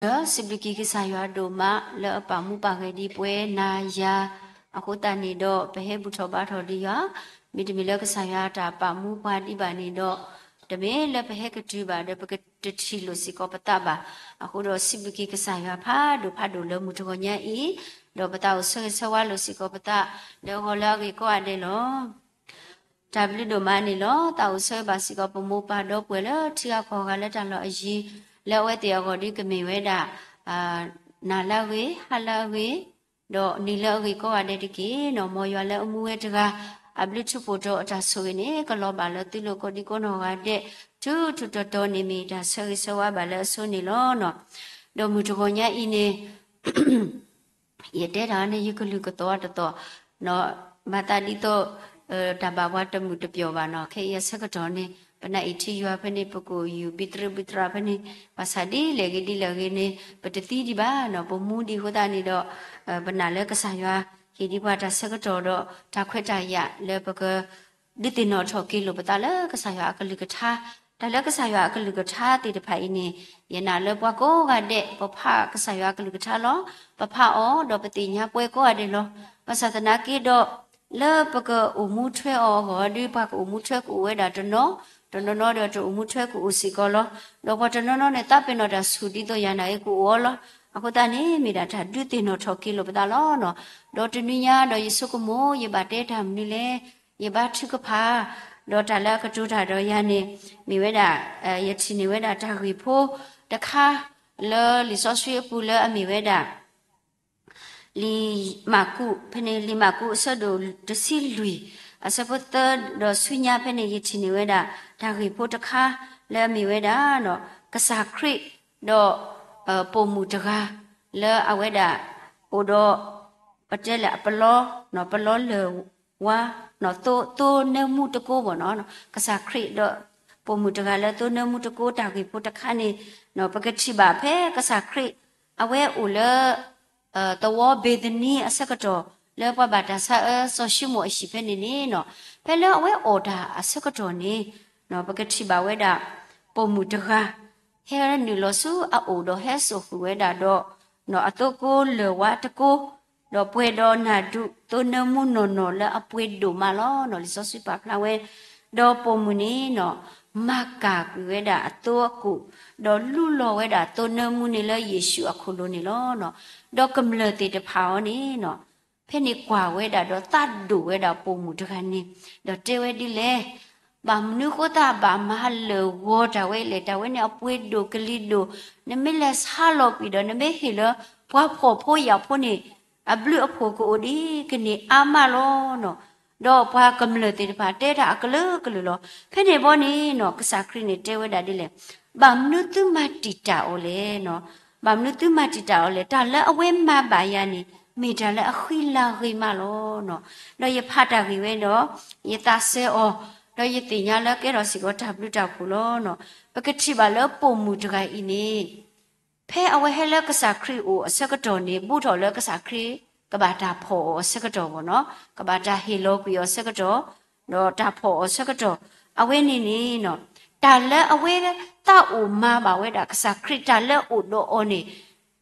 ဒီးစံးဘျုးက့ၤကစၢ်ယွၤဒိၣ်မးလၢအပာ်မူပာ်ဂဲၤဒံးပဝဲနၤယၤ, အဃိသတးန့ၣ်ဒီး ပဟဲဘူၣ်ထီၣ်ဘါထီၣ်ဒံးယွၤ, မ့တမ့ၢ်လၢကစၢ်ယွၤတၢ်ပာ်မူပှၤဒံးဘၣ်န့ၣ်ဒီး, တမ့ၢ်လၢပဟဲကတုၤဘၣ်ဒီးပကတထံၣ်လိာ်စ့ၢ်ကီးပသးဘၣ်. အဃိဒီးစံးဘျုးက့ၤကစၢ်ယွၤဖးဒိၣ်ဖးဒိၣ်လၢမုၢ်တဂီၤညါအံၤ, ဒီးပသးအိၣ်ဆၢဂ့ၤဆၢဝါလိာ်စ့ၢ်ကီးပသး, လၢအဂီၢ်လၢအဂ့ၤကိးဂၤဒဲးလီၤ. တၢ်ဘျုးဒိၣ်မးန့ၣ်လီၤ. သးအိၣ်ဆၢဂ့ၤဘၣ်စ့ၢ်ကီးပမိၢ်ပၢ်ဒီပုၢ်ဝဲၢ်လၢထံဂၤကီၢ်ဂၤလၢတၢ်လီၢ်အယံၤ, လၢအဝဲသ့ၣ်အဂီၢ်ဒ်ကမ့ၢ်ဝဲဒၣ် နၤလၢအဂ့ၤ, ဟါလၢအဂ့ၤ, ဒီးနံၤလၢအဂ့ၤကိးဂၤဒဲးတက့ၢ်. နီၢ်မ်ယွၤလၢအမူဝဲတဂၤ, အဘျုးထူးဖှိၣ်ဒီးအတၢ်ဆိၣ်ဂ့ၤန့ၣ် ကလီၤဘၣ်လၢသုလိၤကိးဒံကိးနီၢ်ဂၤဒဲး, ထူးထူးတီၤတီၤန့ၣ်မ့ၢ်တၢ်ဆၢဂ့ၤဆၢဝါဘၣ်လၢအဆိန့ၣ်လီၤ. ဒီးမုၢ်တဂီၤညါအံၤန့ၣ် ယတဲတၢ်န့ၣ်ယကလုၢ်ကသီတသီ, ဘၣ်သးဒ်သိး တၢ်ဘၣ်ပှၤတမုာ်တပျီၤဘၣ်နီၤ. ခဲအံၤအဆၢကတီၢ်န့ၣ် ပနာ်အ့ၣ်ထံယွၤဖဲန့ၣ် ပကအိၣ်ယူၤဘံတြ့ဘံတြါဖဲန့ၣ်, ဘၣ်ဆၣ်ဒ်လဲၣ်ဂ့ၤဒ်လဲၣ်ဂ့ၤန့ၣ် ပတသံဒံးဘၣ်နီၤ, ပမူဒံးအဃိသတးန့ၣ်ဒီး ပနာ်လၢကစၢ်ယွၤဟ့ၣ်ဒံးပှၤတၢ်ဆၢကတီၢ်ဒီးတၢ်ခွဲးတၢ်ယာ်လၢပက ဒုးသ့ၣ်နီၣ်ထီၣ်က့ၤလိာ်ပသးလၢကစၢ်ယွၤအကလုၢ်ကထါ, တၢ်လၢကစၢ်ယွၤအကလုၢ်ကထါသ့ၣ်တဖၣ်အံၤန့ၣ် ယနာ်လၢပှၤကိးဂၤဒဲး ပဖးကစၢ်ယွၤအကလုၢ်ကထါလီၤ. ပဖးအီၤဒီးပသ့ၣ်ညါပှဲၤကိးဂၤဒဲးလီၤ. ဘၣ်ဆၣ်သနာ်က့ဒီး လၢပကအိၣ်မူထွဲအီၤအဂီၢ်ဒီး ပှၤကအိၣ်မူထွဲကအိၣ်ဝဲဒၣ်တနီၤ, တနီၤနီၤဒီးတအိၣ်မူထွဲကအိၣ်စ့ၢ်ကီးလီၤ. ဒီးပှၤတနီၤနီၤန့ၣ် သးပ့ၤနီၣ်တၢ်ဆူၣ်ဒ်သိးယၤနာ်က့ကအိၣ်အီၤလီၤ. အဃိသတးန့ၣ် မ့ၢ်ဒၣ်တၢ်ဒုးသ့ၣ်နီၣ်ထီၣ်က့ၤလိာ်ပသးလီၤနီၤ. ဒီးတနွံညါဒီးယဆိကမိၣ် ယဘၣ်တဲတၢ်မနုၤလဲၣ်, ယဘါထုကဖၣ်, ဒီးတၢ်လၢအကတိၤတၢ်ဒီးယၤန့ၣ် မ့ၢ်ဝဲဒၣ် ယထံၣ်န့ၢ်ဝဲဒၣ်တၢ်ဂ့ၢ်ဖိတခါ လၢလံာ်စီဆှံအပူၤလၢအမ့ၢ်ဝဲဒၣ် လံာ်မၢ်ကူး, ဖဲန့ၣ် လံာ်မၢ်ကူးအဆၢဒိၣ်တဆံလွံၢ် အဆၢဖိသၢဒီးဆူညါဖဲန့ၣ် ယထံၣ်န့ၢ်ဝဲဒၣ် တၢ်ဂ့ၢ်ဖိတခါ လၢအမ့ၢ်ဝဲဒၣ် ကစၢ်ခရံာ်ဒီး ပိာ်မုၣ်တဂၤ လၢအဝဲဒၣ် အိၣ်ဒီး ပတဲလၢအပလီ, ပလီလၢၢ်ဝါ, သိ, သိနၢမူတကိဘၣ်နီၤ, ကစၢ်ခရံာ်ဒီး ပိာ်မုၣ်တဂၤလၢသိနၢမူတကိတၢ်ဂ့ၢ်ဖိတခါန့ၣ် ပကထံၣ်ဘၣ်ဖဲကစၢ်ခရံာ် အဝဲအိၣ်လၢ သဝီဘ့ၤသနံအဆၢကတီၢ် လၢပှၤဘၣ်တၢ်ဆါအၢစီၤၡံမိၣ်အဟံၣ်ဖဲန့ၣ်န့ၣ်, ဖဲလၢအဝဲအီၣ်တၢ်အဆၢကတီၢ်န့ၣ် ပကထံၣ်ဘၣ်ဝဲဒၣ် ပိာ်မုၣ်တဂၤ ဟဲနုာ်လီၤဆူအအိၣ်ဒီးဟဲစိာ်ဃုာ်ဝဲဒၣ်ဒီး အသိကိလၢၢ်ဝါတကိ, ဒီးပှဲၤဒီးနၢ်ဒူးသိနၢမူနီၢ်နီၢ်လၢအပှ့ၤဒိၣ်မးလီၤ. လံာ်စီဆှံပာ်ဖျါဝဲ, ဒီးပိာ်မုၣ်န့ၣ် မၤကၢ်ကွံာ်ဝဲဒၣ်အသိအကူာ်, ဒီးလူလီၤဝဲဒၣ်သိနၢမူန့ၣ်လၢယ့ၣ်ၡူးအခိၣ်လိၤန့ၣ်လီၤ. ဒီးကမျၢၢ်သ့ၣ်တဖၣ်အံၤန့ၣ် ဖဲန့ၣ်ကွၢ်ဝဲဒၣ်ဒီးသးဒိၣ်ဝဲဒၣ်ပိာ်မုၣ်တဂၤန့ၣ်, ဒီးတဲဝဲဒ်လဲၣ်, ဘၣ်မနုၤဃိသးဘၣ်မၤလၢာ်ဂီၤတၢ်ဝဲလဲၣ်, တၢ်ဝဲန့ၣ်အပှ့ၤဒိၣ်ကလံၤဒိၣ်, နမ့ၢ်လဲၤဆါလီၤကွံာ်ဒီး နမ့ၢ်ဟ့ၣ်လၢပှၤဖှီၣ်ဖိယာ်ဖိန့ၣ် အဘျုးအဖှိၣ်ကအိၣ်ဒံးကန့ၢ်အါမးလီၤ. ဒီးပှၤကမျၢၢ်သ့ၣ်တဖၣ်တဲတၢ်အကလုာ်ကလုာ်လီၤ. ဖဲန့ၣ်ဘီန့ၣ် ကစၢ်ခရံာ်န့ၣ်တဲဝဲဒၣ်ဒ်လဲၣ်, ဘၣ်မနုၤသုမၤတံာ်တာ်အီၤလဲၣ် ဘၣ်မနုၤသုမၤတံာ်တာ်အီၤလဲၣ်, တၢ်လၢအဝဲမၤဘၣ်ယၤန့ၣ် မ့ၢ်တၢ်လၢအဃံလၤဂ့ၤမးလီၤ. ဒီးယဖးတၢ်ဂ့ၢ်ဝဲဒီး ယသးစဲအီၤ, ဒီးယသ့ၣ်ညါလၢကဲထီၣ်စ့ၢ်ကီးတၢ်ဘျုးတၢ်ဖှိၣ်လီၤ. ပကထံၣ်ဘၣ်လၢပိာ်မုၣ်တဂၤအံၤန့ၣ် ဖဲအဝဲဟဲလၢကစၢ်ခရံာ်အိၣ်အဆၢကတီၢ်န့ၣ် ဘူးထီၣ်လၢကစၢ်ခရံာ်ကဘၣ်တၢ်ဖီၣ်အီၤအဆၢကတီၢ်ဘၣ်နီၤ, ကဘၣ်တၢ်ဟ့ၣ်လီၤကွံာ်အီၤအဆၢကတီၢ်, ဒီးတၢ်ဖီၣ်အီၤအဆၢကတီၢ်, အဝဲန့ၣ်န့ၣ် တၢ်လၢအဝဲသးအိၣ်မၤဘၣ်ဝဲဒၣ်ကစၢ်ခရံာ်တၢ်လၢအအိၣ်ဒီး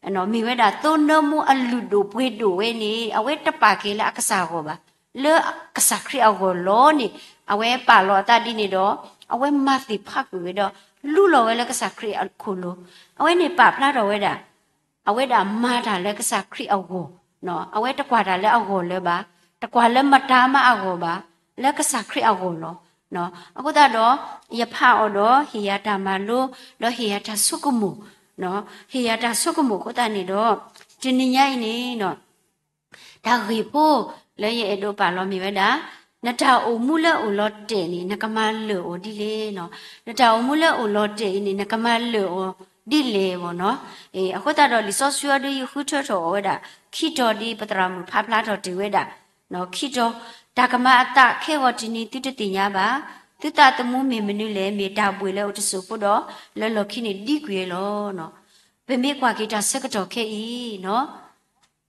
အီၤန့ၣ် မ့ၢ်ဝဲဒၣ်သိနၢမူအလုၢ်ဒိၣ်ပှ့ၤဒိၣ်ဝဲန့ၣ် အဝဲတပာ်က့ၤလၢအကစၢ်အဂီၢ်ဘၣ်, လၢကစၢ်ခရံာ်အဂီၢ်လီၤန့ၣ် အဝဲပာ်လီၤအသးဒ်န့ၣ်ဒီး အဝဲမၤသ့ၣ်ဖးကွံာ်ဝဲဒီး လူလီၤဝဲလၢကစၢ်ခရံာ်အခိၣ်လိၤ, အဝဲန့ၣ်ပာ်ဖျါထီၣ်ဝဲဒၣ် အဝဲဒၣ်မၤတၢ်လၢကစၢ်ခရံာ်အဂီၢ်, အဝဲတကွၢ်တၢ်လၢအဂီၢ်လၢၤဘၣ်, တကွၢ်လၢမတၤမးအဂီၢ်ဘၣ်, လၢကစၢ်ခရံာ်အဂီၢ်လီၤ. အဃိသတးဒီး ယဖးအီၤဒီး ဟ့ၣ်ယၤတၢ်မၤလိ, ဒီးဟ့ၣ်ယၤတၢ်ဆိကမိၣ်, ဟ့ၣ်ယၤတၢ်ဆိကမိၣ်အဃိသတးန့ၣ်ဒီး တနံၤညါအံၤန့ၣ် တၢ်ဂ့ၢ်ဖိလၢယအဲၣ်ဒိးပာ်လီၤမ့ၢ်ဝဲဒၣ်, နတၢ်အိၣ်မူလၢအိၣ်လီၤတဲာ်န့ၣ် နကမၤလၢာ်အီၤဒ်လဲၣ်နီၤ, နတၢ်အိၣ်မူလၢအိၣ်လီၤတဲာ်အံၤန့ၣ် နကမၤလၢာ်အီၤဒ်လဲၣ်ဘၣ်နီၤ. အဃိသတးဒီးလံာ်စီဆှံအံၤဒီးယဃုထၢထီၣ်အီၤဝဲဒၣ် ခံတီၤဒ်ပသရၣ်မုၣ်ဖးဖျါထီၣ်တ့ၢ်ဝဲဒၣ်, ခံတီၤ, တၢ်ကမၤအသးခဲဂီၤတနံၤသုတသ့ၣ်ညါဘၣ်, သုသးသမူမ့ၢ်မနုၤလဲၣ်, မ့ၢ်တၢ်ဘှံးလၢအိၣ်တစိၢ်ဖိဒီး လၢလီၢ်ခံန့ၣ်ဒံကွံာ်လီၤ. ပမ့ၢ်ကွၢ်က့ၤတၢ်ဆၢကတီၢ်ခဲအံၤနီၤ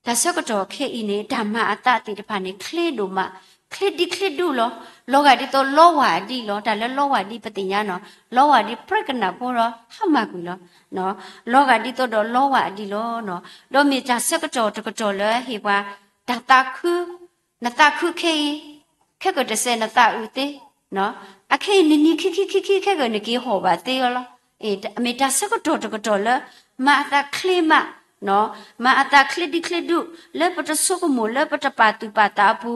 တၢ်ဆၢကတီၢ်ခဲအံၤန့ၣ် တၢ်မၤအသးသ့ၣ်တဖၣ်န့ၣ် ချ့ဒိၣ်မး, ချ့ဒံချ့ဒူၣ်လီၤ. လီၤဂာ်ဒ်သိးလီဝၢ်အဒံးလီၤ. တၢ်လၢလီဝၢ်အဒံးပသ့ၣ်ညါနီၤ, လီဝၢ်အဒံးပြဲကနၣ်ဖိဒီးဟါမၢ်ကွံာ်လီၤ. လီၤဂာ်ဒ်သိးဒီးလီဝၢ်အဒံးလီၤ. ဒီးမ့ၢ်တၢ်ဆၢကတီၢ်တကတီၢ်လၢဟ့ၣ်ပှၤ တၢ်သးခု နသးခုခဲအံၤ ခဲကတစဲးနသးအုးသ့, အခဲအံၤနနံၤခံခံခံခံခဲကနက့ၤဟီၣ်ဘၣ်သ့လီၤ. မ့ၢ်တၢ်ဆၢကတီၢ်တကတီၢ်လၢ မၤအသးချ့မး, မၤအသးချ့ဒံချ့ဒူၣ် လၢပတဆိကမိၣ်လၢပတပာ်သူၣ်ပာ်သးအပူ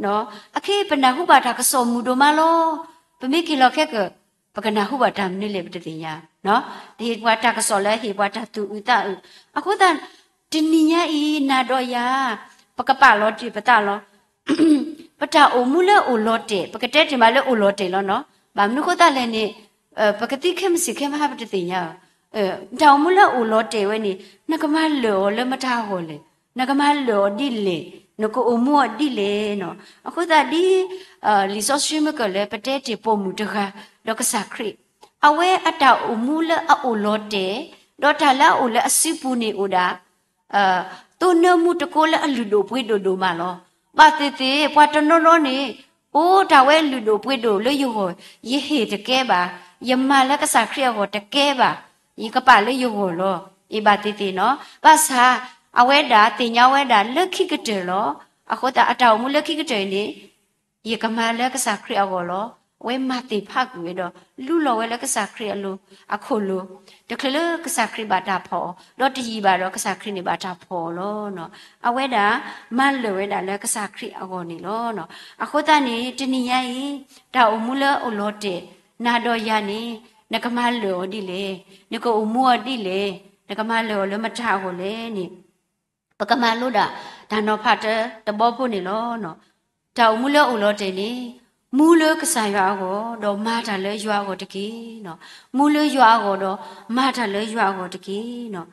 ၤ, အခဲအံၤပနၢ်ဟူဘၣ်တၢ်ကစီၣ်မုာ်ဒိၣ်မးလီၤ. ပမ့ၢ်က့ၤလီၤခဲက ပကနၢ်ဟူဘၣ်တၢ်မနုၤလဲၣ်ပတသ့ၣ်ညါ, တဟ့ၣ်ပှၤတၢ်ကစီၣ်လၢဟ့ၣ်ပှၤတၢ်သူၣ်အုးသးအုး. အဃိသတး တနံၤညါအံၤ နၤဒီးယၤ ပကပာ်လီၤတ့ၢ်ပသးလီၤ. ပတၢ်အိၣ်မူလၢအိၣ်လီၤတဲာ် ပကတဲတ့ၢ်မးလၢအိၣ်လီၤတဲာ်လီၤနီၤ. ဘၣ်မနုၤဃိသတးလဲၣ်န့ၣ် ပကသံခဲမုၢ်ဆ့ၣ်ခဲမုၢ်ဟါပတသ့ၣ်ညါ, တၢ်အိၣ်မူလၢအိၣ်လီၤတဲာ်ဝဲန့ၣ် နကမၤလၢာ်အီၤလၢမတၤအဂီၢ်လဲၣ်, နကမၤလၢာ်အီၤဒ်လဲၣ်, နကအိၣ်မူအီၤဒ်လဲၣ်နီၤ. အဃိသတးဒ် လံာ်စီဆှံမ့ၢ်ကၢၢ်လၢပတဲတ့ၢ်ပိာ်မုၣ်တဂၤ ဒီးကစၢ်ခရံာ် အဝဲအတၢ်အိၣ်မူလၢအအိၣ်လီၤတဲာ် ဒီးတၢ်လၢအအိၣ်လၢအစုပူၤန့ၣ်အိၣ်ဒၣ် သိနၢမူတကိးလၢအလုၢ်ဒိၣ်ပှ့ၤဒိၣ်ဒိၣ်မးလီၤ. ဘၣ်သ့ၣ်သ့ၣ် ပှၤတနီၤနီၤန့ၣ် အိၣ်တၢ်ဝဲလုၢ်ဒိၣ်ပှ့ၤဒိၣ်လၢယဂီၢ်, ယဟ့ၣ်တကဲဘၣ်, ယမၤလၢကစၢ်ခရံာ်အဂီၢ်တကဲဘၣ်, ယကပာ်လၢယဂီၢ်လီၤ. အ့ၣ်ဘၣ်သ့ၣ်သ့ၣ်နီၤ, ဘၣ်ဆၣ် အဝဲဒၣ်သ့ၣ်ညါဝဲဒၣ်လၢခံကတၢၢ်လီၤ. အဃိသတးအတၢ်အိၣ်မူလၢခံကတၢၢ်အံၤန့ၣ် ယကမၤလၢကစၢ်ခရံာ်အဂီၢ်လီၤ. အဝဲမၤသ့ၣ်ဖးကွံာ်ဝဲဒီး လူလီၤဝဲလၢကစၢ်ခရံာ်အလိၤအခိၣ်လိၤ, တချုးလၢကစၢ်ခရံာ်ဘၣ်တၢ်ဖီၣ်အီၤ, ဒီးတယံာ်ဘၣ်ဒီးကစၢ်ခရံာ်န့ၣ်ဘၣ်တၢ်ဖီၣ်အီၤလီၤ. အဝဲဒၣ် မၤလၢာ်ဝဲဒၣ်လၢကစၢ်ခရံာ်အဂီၢ်န့ၣ်လီၤ. အဃိသတးန့ၣ် တနံၤညါအံၤ တၢ်အိၣ်မူလၢအိၣ်လီၤတဲာ် နၤဒီးယၤန့ၣ် နကမၤလၢာ်အီၤဒ်လဲၣ်, နကအိၣ်မူအီၤဒ်လဲၣ်, နကမၤလၢာ်အီၤလၢမတၤအဂီၢ်လဲၣ်န့ၣ် ပကမၤလိဒၣ်တၢ်နီၤဖးတၢတဘီဖိန့ၣ်လီၤ. တၢ်အိၣ်မူလၢအိၣ်လီၤတဲာ်န့ၣ် မူလၢကစၢ်ယွၤအဂီၢ် ဒီးမၤတၢ်လၢယွၤအဂီၢ်တက့ၢ်. မူလၢယွၤအဂီၢ်ဒီးမၤတၢ်လၢယွၤအဂီၢ်တက့ၢ်.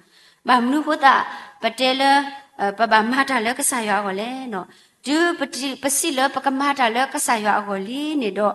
ဘၣ်မနုၤဃိသတး ပတဲလၢ ပဘၣ်မၤတၢ်လၢကစၢ်ယွၤအဂီၢ်လဲၣ်. တုၤပစံးလၢပကမၤတၢ်လၢကစၢ်ယွၤအဂီၢ်လံန့ၣ်ဒီး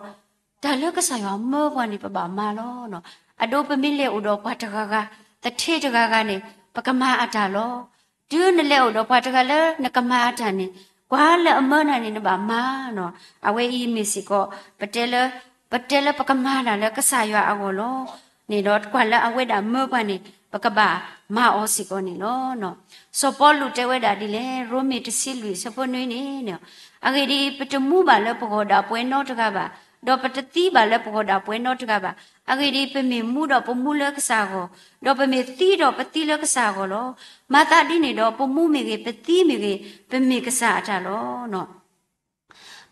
တၢ်လၢကစၢ်ယွၤမၢပှၤန့ၣ် ပဘၣ်မၤလီၤ. အဒိပမ့ၢ်လဲၤအိၣ်ဒီးပှၤတဂၤဂၤ, သထ့တဂၤဂၤန့ၣ် ပကမၤအတၢ်လီၤ. တုၤနလဲၤအိၣ်ဒီးပှၤတဂၤလၢနကမၤအတၢ်န့ၣ် ကွၢ်လၢအမၢနၤန့ၣ် နဘၣ်မၤနီၤ. အဝဲအံၤမ့ၢ်စ့ၢ်ကီး ပတဲလၢ ပတဲလၢပကမၤတၢ်လၢကစၢ်ယွၤအဂီၢ်လီၤ. န့ၣ်ဒီးကွၢ်လၢအဝဲဒၣ်မၢပှၤန့ၣ် ပကဘၣ်မၤအီၤစ့ၢ်ကီးန့ၣ်လီၤ. စီၤပီလူးတဲဝဲဒၣ်ဒ်လဲၣ်, ရိမ့ၤတဆံလွံၢ်ဆၢဖိနွံန့ၣ်, အဂ့ၢ်ဒ်အံၤ, ပတမူဘၣ်လၢပဂီၢ်ဒၣ်ပှဲၤနီတဂၤဘၣ်, ဒီးပတသံဘၣ်လၢပဂီၢ်ဒၣ်ပှဲၤနီတဂၤဘၣ်. အဂ့ၢ်ဒ်အံၤ, ပမ့ၢ်မူဒီးပမူလၢကစၢ်အဂီၢ်, ဒီးပမ့ၢ်သံဒီးပသံလၢကစၢ်အဂီၢ်လီၤ. မၤသးဒ်န့ၣ်ဒီး ပမူမ့ၢ်ဂ့ၤ, ပသံမ့ၢ်ဂ့ၤ, ပမ့ၢ်ကစၢ်အတၢ်လီၤ.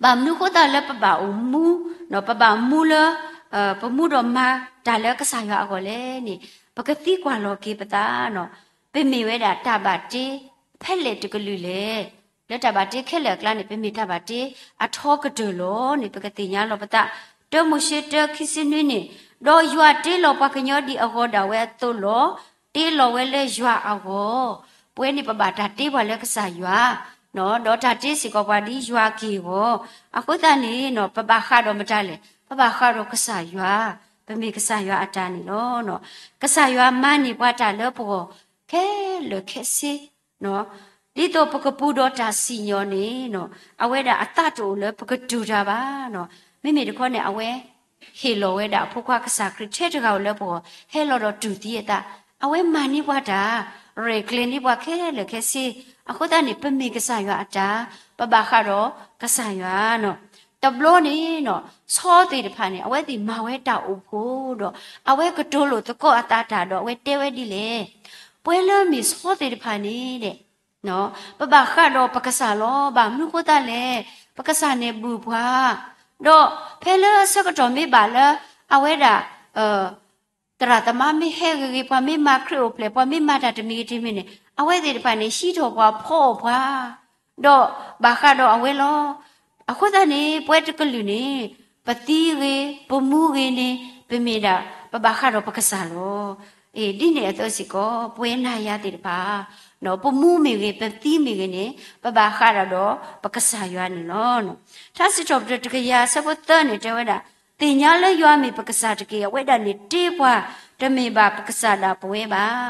ဘၣ်မနုၤဃိသတးလၢပဘၣ်အိၣ်မူ, ပဘၣ်မူလၢ ပမူဒီးမၤတၢ်လၢကစၢ်ယွၤအဂီၢ်လဲၣ်န့ၣ်, ပကသံကွၢ်လီၤက့ၤပသး, ပမ့ၢ်ဝဲဒၣ်တၢ်ဘၣ်တ့ဖဲလဲၣ်တကလုာ်လဲၣ်. လၢတၢ်ဘၣ်တ့ခဲလၢာ်အကျါန့ၣ် ပမ့ၢ်တၢ်ဘၣ်တ့အထီကတၢၢ်လီၤန့ၣ် ပကသ့ၣ်ညါလီၤပသး. တၢမိၤၡ့တၢခံဆံနွံန့ၣ်, ဒီးယွၤတ့လီၤပှၤကညီဒ်အဂီၤဒၣ်ဝဲအသိးလီၤ. တ့လီၤဝဲလၢယွၤအဂီၢ်. ပဝဲန့ၣ်ပဘၣ်တၢ်တ့ပှၤလၢကစၢ်ယွၤ, ဒီးတၢ်တ့စ့ၢ်ကီးပှၤဒ်ယွၤအက့ၢ်အဂီၢ်. အဃိသတးန့ၣ် ပဘၣ်ဃးဒီးမတၤလဲၣ်, ပဘၣ်ဃးဒီးကစၢ်ယွၤ, ပမ့ၢ်ကစၢ်ယွၤအတၢ်န့ၣ်လီၤ. ကစၢ်ယွၤမၤန့ၢ်ပှၤတၢ်လၢပဂီၢ်ခဲလၢာ်ခဲဆ့ ဒ်သိးပကပူၤဒီးတၢ်စံၣ်ညီၣ်န့ၣ်, အဝဲဒၣ်အသးတအိၣ်လၢပကတူၢ်တၢ်ဘၣ်. မ့မ့ၢ်တခီန့ၣ် အဝဲဟ့ၣ်လီၤဝဲဒၣ်အဖိခွါကစၢ်ခရံာ်ထဲတဂၤဧိၤလၢပဂီၢ် ဟဲလီၤဒီးတူၢ်သံအသး, အဝဲမၤန့ၢ်ပှၤတၢ်, ရဲၣ်ကျဲၤန့ၢ်ပှၤခဲလၢာ်ခဲဆ့. အဃိသတးန့ၣ် ပမ့ၢ်ကစၢ်ယွၤအတၢ်, ပဘၣ်ဃးဒီးကစၢ်ယွၤ တဘျီန့ၣ် ဆီသ့ၣ်တဖၣ်န့ၣ် အဝဲသ့ၣ်မၤဝဲတၢ်အိၣ်ဖှိၣ်ဒီး အဝဲကတိၤလိာ်သကိးအသးတၢ်ဒီး အဝဲတဲဝဲဒ်လဲၣ်, ပှဲၤလၢမ့ၢ်ဆီသ့ၣ်တဖၣ်န့ၣ်ဒီး ပဘၣ်ဃးဒီးပကစၢ်လီၤ. ဘၣ်မနုၤဃိသတးလဲၣ်, ပကစၢ်န့ၣ်ဘူၣ်ပှၤ, ဒီးဖဲလၢဆၢကတီၢ်မ့ၢ်ဘၣ်လၢ အဝဲဒၣ် သရၣ်သမါမ့ၢ်ဟဲဂ့ၤဂ့ၤ, ပှၤမ့ၢ်မၤခရံာ်အိၣ်ဖျဲၣ်, ပှၤမ့ၢ်မၤတၢ်တမံၤဂ့ၤတမံၤန့ၣ်, အဝဲသ့ၣ်တဖၣ်န့ၣ် ဟံးထီၣ်ပှၤဖီအီၣ်ပှၤ, ဒီးဘၣ်ဃးဒီးအဝဲလီၤ. အဃိသတးန့ၣ် ပဝဲတကလုာ်န့ၣ် ပသံဂ့ၤ, ပမူဂ့ၤန့ၣ် ပမ့ၢ်ဒၣ် ပဘၣ်ဃးဒီးပကစၢ်လီၤ. အ့ ဒ်န့ၣ်အသိးစ့ၢ်ကီး ပဝဲနၤယၤသ့ၣ်တဖၣ် ပမူမ့ၢ်ဂ့ၤ, ပသံမ့ၢ်ဂ့ၤန့ၣ် ပဘၣ်ဃးဒီးပကစၢ်ယွၤန့ၣ်လီၤ. ထါစံးထီၣ်ပတြၢၤတကယၤဆၢဖိသၢန့ၣ် တဲဝဲဒၣ်, သ့ၣ်ညါလၢယွၤမ့ၢ်ပကစၢ်တက့ၢ်. အဝဲဒၣ်န့ၣ်တ့ပှၤ, တမ့ၢ်ဘၣ်ပကစၢ်ဒၣ်ပဝဲဘၣ်,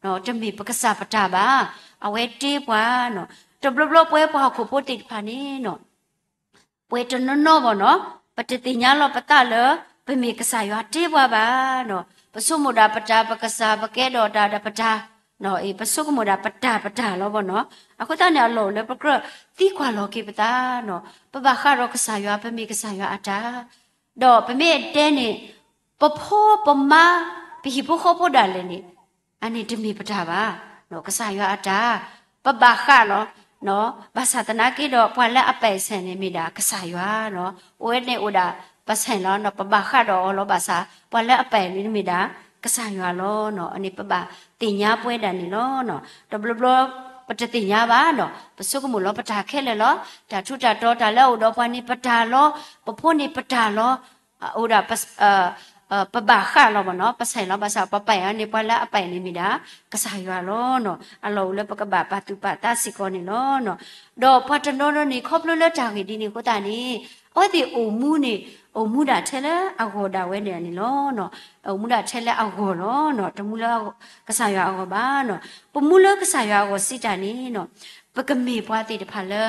တမ့ၢ်ပကစၢ်ပတၢ်ဘၣ်, အဝဲတ့ပှၤ. တဘျီဘျီပဝဲပှၤဟီၣ်ခိၣ်ဖိသ့ၣ်တဖၣ်န့ၣ် ပဝဲတနီၤနီၤဘၣ်နီၤ, ပတသ့ၣ်ညါလီၤပသးလၢ ပမ့ၢ်ကစၢ်ယွၤတ့ပှၤဘၣ်နီၤ, ပဆိကမိၣ်ဒၣ်ပတၢ်ပကစၢ် ပကဲထီၣ်တၢ်ဒီးပတၢ်, ပဆိကမိၣ်ဒၣ်ပတၢ်ပတၢ်လီၤဘၣ်နီၤ. အဃိသတးန့ၣ် အလီၢ်အိၣ်လၢပကြၢးသံကွၢ်လီၤက့ၤပသးနီၤ, ပဘၣ်ဃးဒီးကစၢ်ယွၤ ပမ့ၢ်ကစၢ်ယွၤအတၢ်, ဒီးပမ့ၢ်တဲန့ၣ် ပဖိပမါ ပဟံၣ်ဖိဃီဖိဒၣ်လဲာ်န့ၣ် အန့ၣ်တမ့ၢ်ပတၢ်ဘၣ်, ကစၢ်ယွၤအတၢ်, ပဘၣ်ဃးလီၤ, ဘၣ်ဆၣ်သနာ်က့ဒီး ပှၤလၢအပဲာ်ဆဲးန့ၣ် မ့ၢ်ဒၣ်ကစၢ်ယွၤနီၤ, အိၣ်ဝဲန့ၣ်အိၣ်ဒၣ် ပဲာ်ဆဲးလီၤနီၤ, ပဘၣ်ဃးဒီးအီၤလီၤ, ဘၣ်ဆၣ် ပှၤလၢအပဲာ်န့ၣ်မ့ၢ်ဒၣ်ကစၢ်ယွၤလီၤနီၤ, အန့ၣ်ပဘၣ်သ့ၣ်ညါပဝဲဒၣ်န့ၣ်လီၤ. တဘျီဘျီ ပတသ့ၣ်ညါဘၣ်နီၤ, ပဆိကမိၣ်လီၤပတၢ်ခဲလၢာ်လီၤ, တၢ်ထူးတၢ်တီၤ တၢ်လၢအအိၣ်ဒီးပှၤန့ၣ်ပတၢ်လီၤ, ပဖိန့ၣ်ပတၢ်လီၤ, အိၣ်ဒၣ် ပဘၣ်ဃးလီၤဘၣ်နီၤ, ပဲာ်ဆဲးလီၤ, ဘၣ်ဆၣ်ပပဲာ်အီၤန့ၣ် ပှၤလၢအပဲာ်န့ၣ်မ့ၢ်ဒၣ်ကစၢ်ယွၤလီၤနီၤ, အလီၢ်အိၣ်လၢပကဘၣ်ပာ်သူၣ်ပာ်သးစ့ၢ်ကီးန့ၣ်လီၤ. ဒီးပှၤတနီၤနီၤန့ၣ် ခီဖျိလၢတၢ်ဂ့ၢ်ဒ်န့ၣ်အဃိသတးန့ၣ် အဝဲသ့ၣ်အိၣ်မူန့ၣ် အိၣ်မူဒၣ်ထဲလၢအဂီၢ်ဒၣ်ဝဲန့ၣ်န့ၣ်လီၤ. အိၣ်မူဒၣ်ထဲလၢအဂီၢ်လီၤ, တမူလၢကစၢ်ယွၤအဂီၢ်ဘၣ်နီၤ, ပမူလၢကစၢ်ယွၤအဂီၢ်စံးတၢ်န့ၣ်နီၤ, ပကမ့ၢ်ပှၤသ့ၣ်တဖၣ်လၢ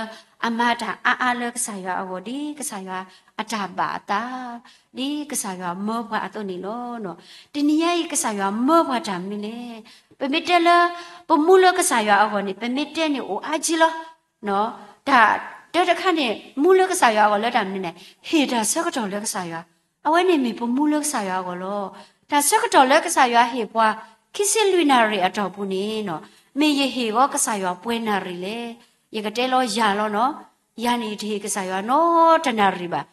အမၤတၢ်အါအါလၢကစၢ်ယွၤအဂီၢ် ဒ်ကစၢ်ယွၤအတၢ်ဘၣ်အသး, ဒ်ကစၢ်ယွၤမၢပှၤအသိးန့ၣ်လီၤ. တနံၤညါအံၤ ကစၢ်ယွၤမၢပှၤတၢ်မနုၤလဲၣ်. ပမ့ၢ်တဲလၢ ပမူလၢကစၢ်ယွၤအဂီၢ်န့ၣ် ပမ့ၢ်တဲန့ၣ်အိၣ်အါကံလီၤ. တၢ်တခါန့ၣ် မူလၢကစၢ်ယွၤအဂီၢ်လၢတၢ်မနုၤန့ၣ် ဟ့ၣ်တၢ်ဆၢကတီၢ်လၢကစၢ်ယွၤ, အဝဲန့ၣ်မ့ၢ်ပမူလၢကစၢ်ယွၤအဂီၢ်လီၤ. တၢ်ဆၢကတီၢ်လၢကစၢ်ယွၤဟ့ၣ်ပှၤ ခံဆံလွံၢ်နၣ်ရံၣ်အတီၢ်ပူၤန့ၣ်နီၤ, မ့ၢ်ယဟ့ၣ်ဂီၤကစၢ်ယွၤပှဲၤနၣ်ရံၣ်လဲၣ်. ယကတဲလီၤယၤလီၤနီၤ, ယၤန့ၣ်ယတဟ့ၣ်ကစၢ်ယွၤနီတနၣ်ရံၣ်ဘၣ်.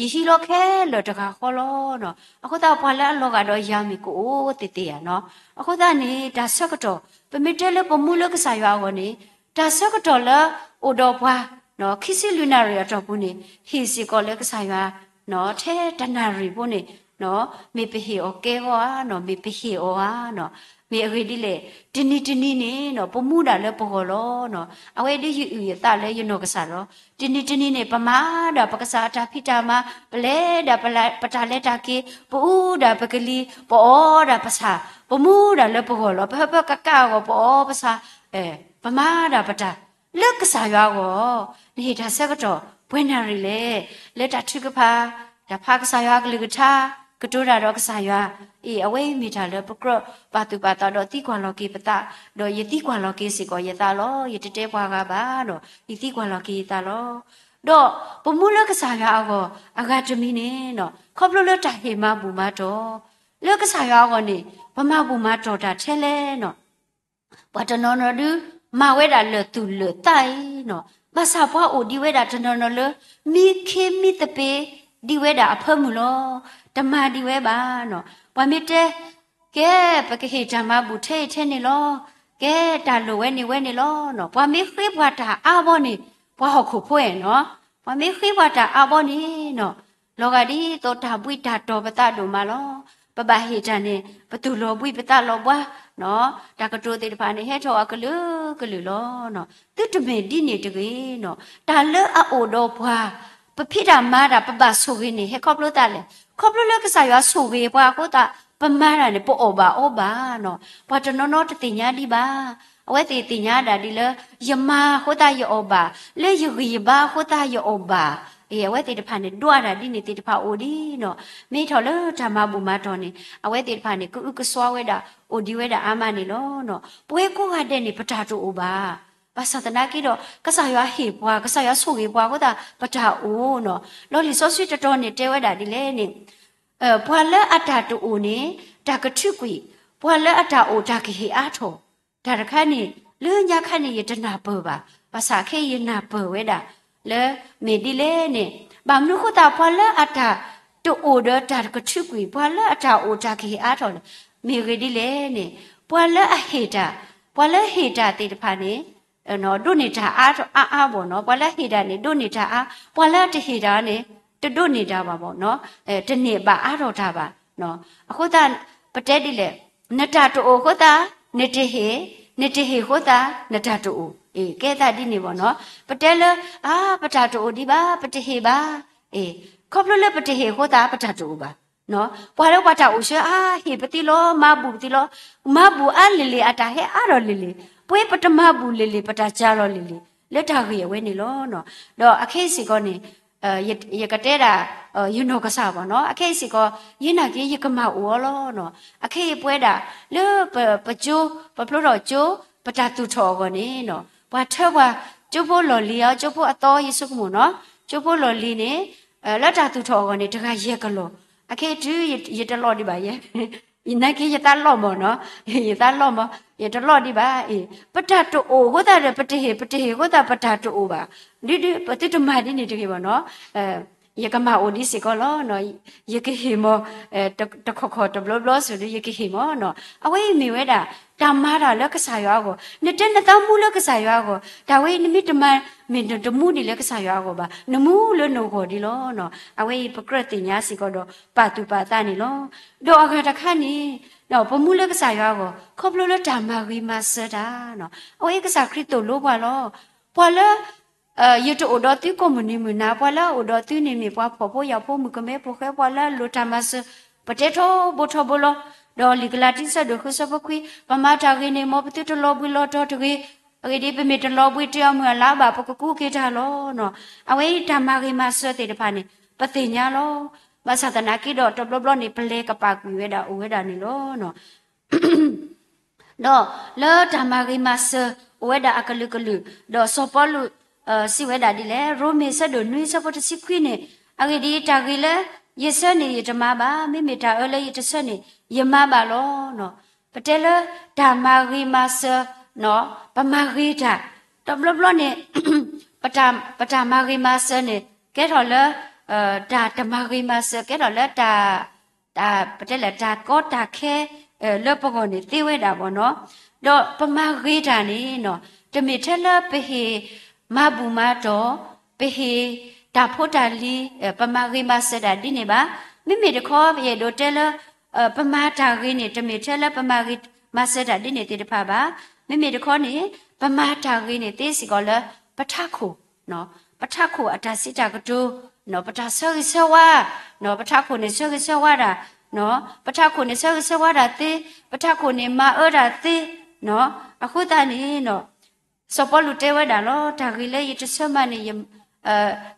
ယဟံးလီၤခဲလၢာ်တဂၤဃီလီၤ. အဃိသတးပှၤလၢအလီၤဂာ်ဒီးယၤမ့ၢ်ကအိၣ်သ့ၣ်သ့ၣ်ဧါနီၤ. အဃိသတးန့ၣ် တၢ်ဆၢကတီၢ် ပမ့ၢ်တဲလၢပမူလၢကစၢ်ယွၤအဂီၢ်န့ၣ် တၢ်ဆၢကတီၢ်လၢအိၣ်ဒီးပှၤ ခံဆံလွံၢ်နၣ်ရံၣ်အတီၢ်ပူၤန့ၣ် ဟ့ၣ်စ့ၢ်ကီးလၢကစၢ်ယွၤ ထဲတနၣ်ရံၣ်ဖိန့ၣ် မ့ၢ်ပဟ့ၣ်အီၤကဲဂီၤဧါနီၤ, မ့ၢ်ပဟ့ၣ်အီၤဧါနီၤ, မ့ၢ်အဂ့ၢ်ဒ်လဲၣ်, တနံၤတနံၤန့ၣ်နီၤ ပမူဒၣ်လၢပဂီၢ်လီၤနီၤ. အဝဲဒ်ယအုၣ်ယသးလၢယနီၢ်ကစၢ်လီၤ. တနံၤတနံၤန့ၣ် ပမၤဒၣ်ပကစၢ်အတၢ်ဖံးတၢ်မၤ, ပလဲၤဒၣ်ပတၢ်လဲၤတၢ်က့ၤ, ပအူဒၣ်ပကလံၤ, ပအီဒၣ်ပဆၣ်, ပမူဒၣ်လၢပဂီၢ်လီၤ. ပဟၢဖၢကကးအဂီၢ် ပအီပဆၣ်, ပမၤဒၣ်ပတၢ် လၢကစၢ်ယွၤအဂီၢ်, နဟ့ၣ်တၢ်ဆၢကတီၢ် ပှဲၤနၣ်ရံၣ်လဲၣ်, လၢတၢ်ထုကဖၣ်, တၢ်ဖးကစၢ်ယွၤအကလုၢ်ကထါ, ကတိၤတၢ်ဒီးကစၢ်ယွၤ, အ့ၣ် အဝဲအံၤမ့ၢ်တၢ်လၢပကြၢးပာ်သူၣ်ပာ်သးဒီးသံကွၢ်လီၤက့ၤပသး, ဒီးယသံကွၢ်လီၤက့ၤစ့ၢ်ကီးယသးလီၤ. ယတတဲပှၤဂၤဘၣ်ဒီး ယသံကွၢ်လီၤက့ၤယသးလီၤ. ဒီးပမူလၢကစၢ်ယွၤအဂီၢ် အဂၤတမံၤန့ၣ်နီၤ ခီဖျိလၢတၢ်ဟ့ၣ်မၤဘူၣ်မၤတီၢ်, လၢကစၢ်ယွၤအဂီၢ်န့ၣ် ပမၤဘူၣ်မၤတီၢ်တၢ်ထဲလဲၣ်နီၤ ပှၤတနီၤနီၤဒုး မၤဝဲဒၣ်လၢာ်သူၣ်လၢာ်သးအံၤနီၤ, ဘၣ်ဆၣ်ပှၤအိၣ်ဒံးဝဲဒၣ်တနီၤနီၤလၢ မံခ့မံသပ့ၤဒံးဝဲဒၣ်အဖၢမုၢ်လီၤ. တမၤဒံးဝဲဘၣ်နီၤ. ပှၤမ့ၢ်တဲ ကဲ ပကဟ့ၣ်တၢ်မၤဘူၣ်ထဲအံၤထဲန့ၣ်လီၤ, ကဲ တၢ်လိၣ်ဝဲန့ၣ်ဝဲန့ၣ်လီၤနီၤ. ပှၤမ့ၢ်ဃ့ပှၤတၢ်အါဘီန့ၣ် ပှၤဟီၣ်ခိၣ်ဖိအဲၣ်နီၤ, ပှၤမ့ၢ်ဃ့ပှၤတၢ်အါဘီန့ၣ်နီၤ လီၤဂာ်ဒ်သိးတၢ်ဘှံးတၢ်တီၤပသးဒိၣ်မးလီၤ. ပဘၣ်ဟ့ၣ်တၢ်န့ၣ် ပသူၣ်လီၤဘှံးပသးလီၤဘှါ, တၢ်ကတိၤသ့ၣ်တဖၣ်န့ၣ် ဟဲထီၣ်အကလုာ်ကလုာ်လီၤ. သုတမ့ၢ်ဒ်န့ၣ်တဂ့ၤနီၤ. တၢ်လၢအအိၣ်ဒီးပှၤ ပဖံးတၢ်မၤတၢ် ပဘၣ်ဆိၣ်ဂ့ၤန့ၣ် ဟဲခီဖျိသးလဲၣ်. ခီဖျိလၢကစၢ်ယွၤဆိၣ်ဂ့ၤပှၤအဃိသတး ပမၤတၢ်န့ၣ် ပအီၣ်ဘၣ်အီဘၣ်နီၤ. ပှၤတနီၤနီၤတသ့ၣ်ညါဒံးဘၣ်. အဝဲသ့ၣ်သ့ၣ်ညါဒၣ်ဒ်လၢ ယမၤအဃိသတးယအီၣ်ဘၣ်, လၢယဂံၢ်ယဘါအဃိသတးယအီၣ်ဘၣ်. အဝဲသ့ၣ်တဖၣ်န့ၣ် ဒွးတၢ်ဒ်န့ၣ်သ့ၣ်တဖၣ်အိၣ်ဒံးနီၤ. မ့ၢ်ထီၣ်လၢတၢ်မၤဘူၣ်မၤတီၢ်န့ၣ် အဝဲသ့ၣ်တဖၣ်န့ၣ် ကအုကစွါဝဲဒၣ် အိၣ်ဒံးဝဲဒၣ်အါမးန့ၣ်လီၤ. ပဝဲကိးဂၤဒဲးန့ၣ် ပတၢ်တအိၣ်ဘၣ်. ဘၣ်ဆၣ်သနာ်က့ဒီး ကစၢ်ယွၤဟ့ၣ်ပှၤ, ကစၢ်ယွၤဆိၣ်ဂ့ၤပှၤအဃိသတး ပတၢ်အိၣ်နီၤ. လီၤလံာ်စီဆှံတတီၤန့ၣ်တဲဝဲဒၣ်ဒ်လဲၣ်န့ၣ် ပှၤလၢအတၢ်တအိၣ်န့ၣ် တၢ်ကထုးကွံာ်, ပှၤလၢအတၢ်အိၣ်တၢ်ကဟ့ၣ်အါထီၣ်. တၢ်တခါန့ၣ် လၢညါခါန့ၣ် ယတနၢ်ပၢၢ်ဘၣ်. ဘၣ်ဆၣ်ခဲအံၤယနၢ်ပၢၢ်ဝဲဒၣ် လၢမ့ၢ်ဒ်လဲၣ်န့ၣ် ဘၣ်မနုၤအဃိသတး ပှၤလၢအတၢ်တအိၣ်ဒီးတၢ်ကထုးကွံာ်, ပှၤလၢအတၢ်အိၣ်တၢ်ကဟ့ၣ်အါထီၣ်န့ၣ် မ့ၢ်ဂ့ၢ်ဒ်လဲၣ်န့ၣ် ပှၤလၢအဟ့ၣ်တၢ်, ပှၤလၢဟ့ၣ်တၢ်သ့ၣ်တဖၣ်န့ၣ် ဒိးန့ၢ်တၢ်အါအါဘၣ်နီၤ. ပှၤလၢအဟ့ၣ်တၢ်န့ၣ် ဒိးန့ၢ်တၢ်အါ, ပှၤလၢအတဟ့ၣ်တၢ်န့ၣ် တဒိးန့ၢ်တၢ်ဘၣ်ဘၣ်နီၤ, တန့ၢ်ဘၣ်အါထီၣ်တၢ်ဘၣ်. အဃိသတး ပတဲဒ်လဲၣ်, နတၢ်တအိၣ်အဃိသတး နတဟ့ၣ်, နတဟ့ၣ်အဃိသတး နတၢ်တအိၣ်. အ့ ကဲသးဒ်န့ၣ်ဘၣ်နီၤ. ပတဲလၢ အါ ပတၢ်တအိၣ်ဒံးဘၣ်, ပတဟ့ၣ်ဘၣ်. အ့ ခီဖျိလၢပတဟ့ၣ်အဃိသတး ပတၢ်တအိၣ်ဘၣ်. ပှၤလၢပှၤတၢ်အိၣ်ဆၢ အါ ဟ့ၣ်ပသံလီၤ, မၤဘူၣ်ပသံလီၤ, မၤဘူၣ်အါလံၤလံၤ အတၢ်ဟဲအါထီၣ်လံၤလံၤ, ပှၤပတမၤဘူၣ်လံၤလံၤ ပတၢ်စှၤလီၤလံၤလံၤ လၢတၢ်ဂ့ၢ်အဝဲန့ၣ်လီၤ. ဒီးအခဲအံၤစ့ၢ်ကီးန့ၣ် ယကတဲဒၣ် ယနီၢ်ကစၢ်ဘၣ်နီၤ, အခဲအံၤစ့ၢ်ကီး ယနာ်က့ ယကမၤအိၣ်အီၤလီၤနီၤ. အခဲအံၤပဝဲဒၣ် လၢပကၠိ ပဖျိထီၣ်ကၠိ ပတၢ်သူၣ်ထီၣ်အဂီၢ်န့ၣ်နီၤ ပှၤထၢပှၤ ကၠိဖိလီၢ်လံၤအီၤ ကၠိဖိအသီယဆိကမိၣ်နီၤ, ကၠိဖိလီၢ်လံၤန့ၣ် လၢတၢ်သူၣ်ထီၣ်အဂီၢ်န့ၣ် တဂၤယဲၢ်ကလီၢ်, အခဲအံၤတုၤယတလီၢ်ဒံးဘၣ်ယဲ, ယနာ်က့ယသးလီၢ်မၢ်နီၤ, ယသးလီၢ်မၢ်, ယတလီၢ်ဒံးဘၣ်အံၤ, ပတၢ်တအိၣ်အဃိသတးဒီး ပတဟ့ၣ် ပတဟ့ၣ်အဃိသတး ပတၢ်တအိၣ်ဘၣ်, ဒုဒု ပသုတမၤဒ်န့ၣ်တဂ့ၤဘၣ်နီၤ. ယကမၤအိၣ်ဒံးစ့ၢ်ကီးလီၤနီၤ, ယကဟ့ၣ်မၢ် တခီခီတဘျီဘျီစ့ၢ်ဒီး ယကဟ့ၣ်မၢ်နီၤ. အဝဲအံၤမ့ၢ်ဝဲဒၣ် တၢ်မၤတၢ်လၢကစၢ်ယွၤအဂီၢ်, နတဲနသးမူလၢကစၢ်ယွၤအဂီၢ်, တၢ်ဝဲအံၤနမ့ၢ်တမၤ မ့ၢ်နတမူဒံးလၢကစၢ်ယွၤအဂီၢ်ဘၣ်, နမူလၢနဂီၢ်ဒံးလီၤနီၤ. အဝဲအံၤပကြၢးသ့ၣ်ညါစ့ၢ်ကီးဒီး ပာ်သူၣ်ပာ်သးန့ၣ်လီၤ. ဒီးအဂၤတခါန့ၣ် ပမူလၢကစၢ်ယွၤအဂီၢ် ခီဖျိလၢတၢ်မၤဂ့ၤမၤစၢၤတၢ်နီၤ, အဝဲအံၤကစၢ်ခရံာ်သိၣ်လိပှၤလီၤ. ပှၤလၢ ယတအိၣ်ဒီးသုကိးမုၢ်နံၤမုၢ်နၤ, ပှၤလၢအအိၣ်ဒီးသုန့ၣ်မ့ၢ်ပှၤဖှီၣ်ဖိယာ်ဖိ မုၣ်ကမဲဖိဃဲ ပှၤလၢအလိၣ်တၢ်မၤစၢၤ, ပတဲထီဘိထီဘိလီၤ. ဒီးလံာ်ကလၤတံ ဆၢဒိၣ်ဃု ဆၢဖိခွံ, ပမၤတၢ်ဂ့ၤန့ၣ် မ်ပသုတလီၤဘှံးလီၤတီၤတဂ့ၤ, အဂ့ၢ်ဒ်အံၤ, ပမ့ၢ်တလီၤဘှံးတ့ၢ်အီၤမုၢ်အလါဘၣ် ပကကူးက့ၤတၢ်လီၤနီၤ. အဝဲအံၤတၢ်မၤဂ့ၤမၤစၢၤသ့ၣ်တဖၣ်န့ၣ် ပသ့ၣ်ညါလီၤ. ဘၣ်ဆၣ်သနာ်က့ဒီး တဘျီဘျီန့ၣ် ပလဲၤကပာ်ကွံာ်ဝဲဒၣ်အိၣ်ဝဲဒၣ်န့ၣ်လီၤ. ဒီးလၢတၢ်မၤဂ့ၤမၤစၢၤ အိၣ်ဝဲဒၣ်အကလုာ်ကလုာ်, ဒီးစီၤပီလူး စံးဝဲဒၣ်ဒ်လဲၣ်, ရိမ့ၤ ဆၢဒိၣ်နွံ ဆၢဖိတဆံခွံန့ၣ်, အဂ့ၢ်ဒ်အံၤ, တၢ်ဂ့ၤလၢယဆၢန့ၣ် ယတမၤဘၣ်, မ့မ့ၢ်တၢ်အၢလၢယတဆၢန့ၣ် ယမၤဘၣ်လီၤ. ပတဲလၢတၢ်မၤဂ့ၤမၤစၢၤ, ပမၤဂ့ၤတၢ်, တဘျီဘျီန့ၣ် ပတၢ်မၤဂ့ၤမၤစၢၤန့ၣ် ကဲထီၣ်လၢ တၢ်တမၤဂ့ၤမၤစၢၤ ကဲထီၣ်လၢတၢ် တၢ် ပတဲလဲၣ် တၢ်ကီတၢ်ခဲ လၢပဂီၢ်န့ၣ်သ့ဝဲဒၣ်ဘၣ်နီၤ. ဒီးပမၤဂ့ၤတၢ်န့ၣ်နီၤ, တမ့ၢ်ထဲလၢပဟ့ၣ်မၤဘူၣ်မၤတီၢ်, ပဟ့ၣ်တၢ်ဖိတၢ်လံၤ, ပမၤဂ့ၤမၤစၢၤတၢ်ဒ်န့ၣ်ဘၣ်. မ့မ့ၢ်တခီ ပအဲၣ်ဒိးတဲလၢ ပမၤတၢ်ဂ့ၤန့ၣ် တမ့ၢ်ထဲလၢပမၤဂ့ၤမၤစၢၤတၢ်ဒ်န့ၣ်သ့ၣ်တဖၣ်ဘၣ်. မ့မ့ၢ်တခီန့ၣ် ပမၤတၢ်ဂ့ၤန့ၣ်သ့စ့ၢ်ကီးလၢ ပထးခိၣ် ပထးခိၣ်အတၢ်စံးတၢ်ကတိၤ, ပတၢ်ဆၢဂ့ၤဆၢဝါ, ပထးခိၣ်န့ၣ်ဆၢဂ့ၤဆၢဝါတၢ်, ပထးခိၣ်န့ၣ်ဆၢဂ့ၤဆၢဝါတၢ်သ့, ပထးခိၣ်န့ၣ်မၤအၢတၢ်သ့, အဃိသတးန့ၣ် စီၤပီလူးတဲဝဲဒၣ်လီၤ, တၢ်ဂ့ၤလၢယတဆၢမၤန့ၣ်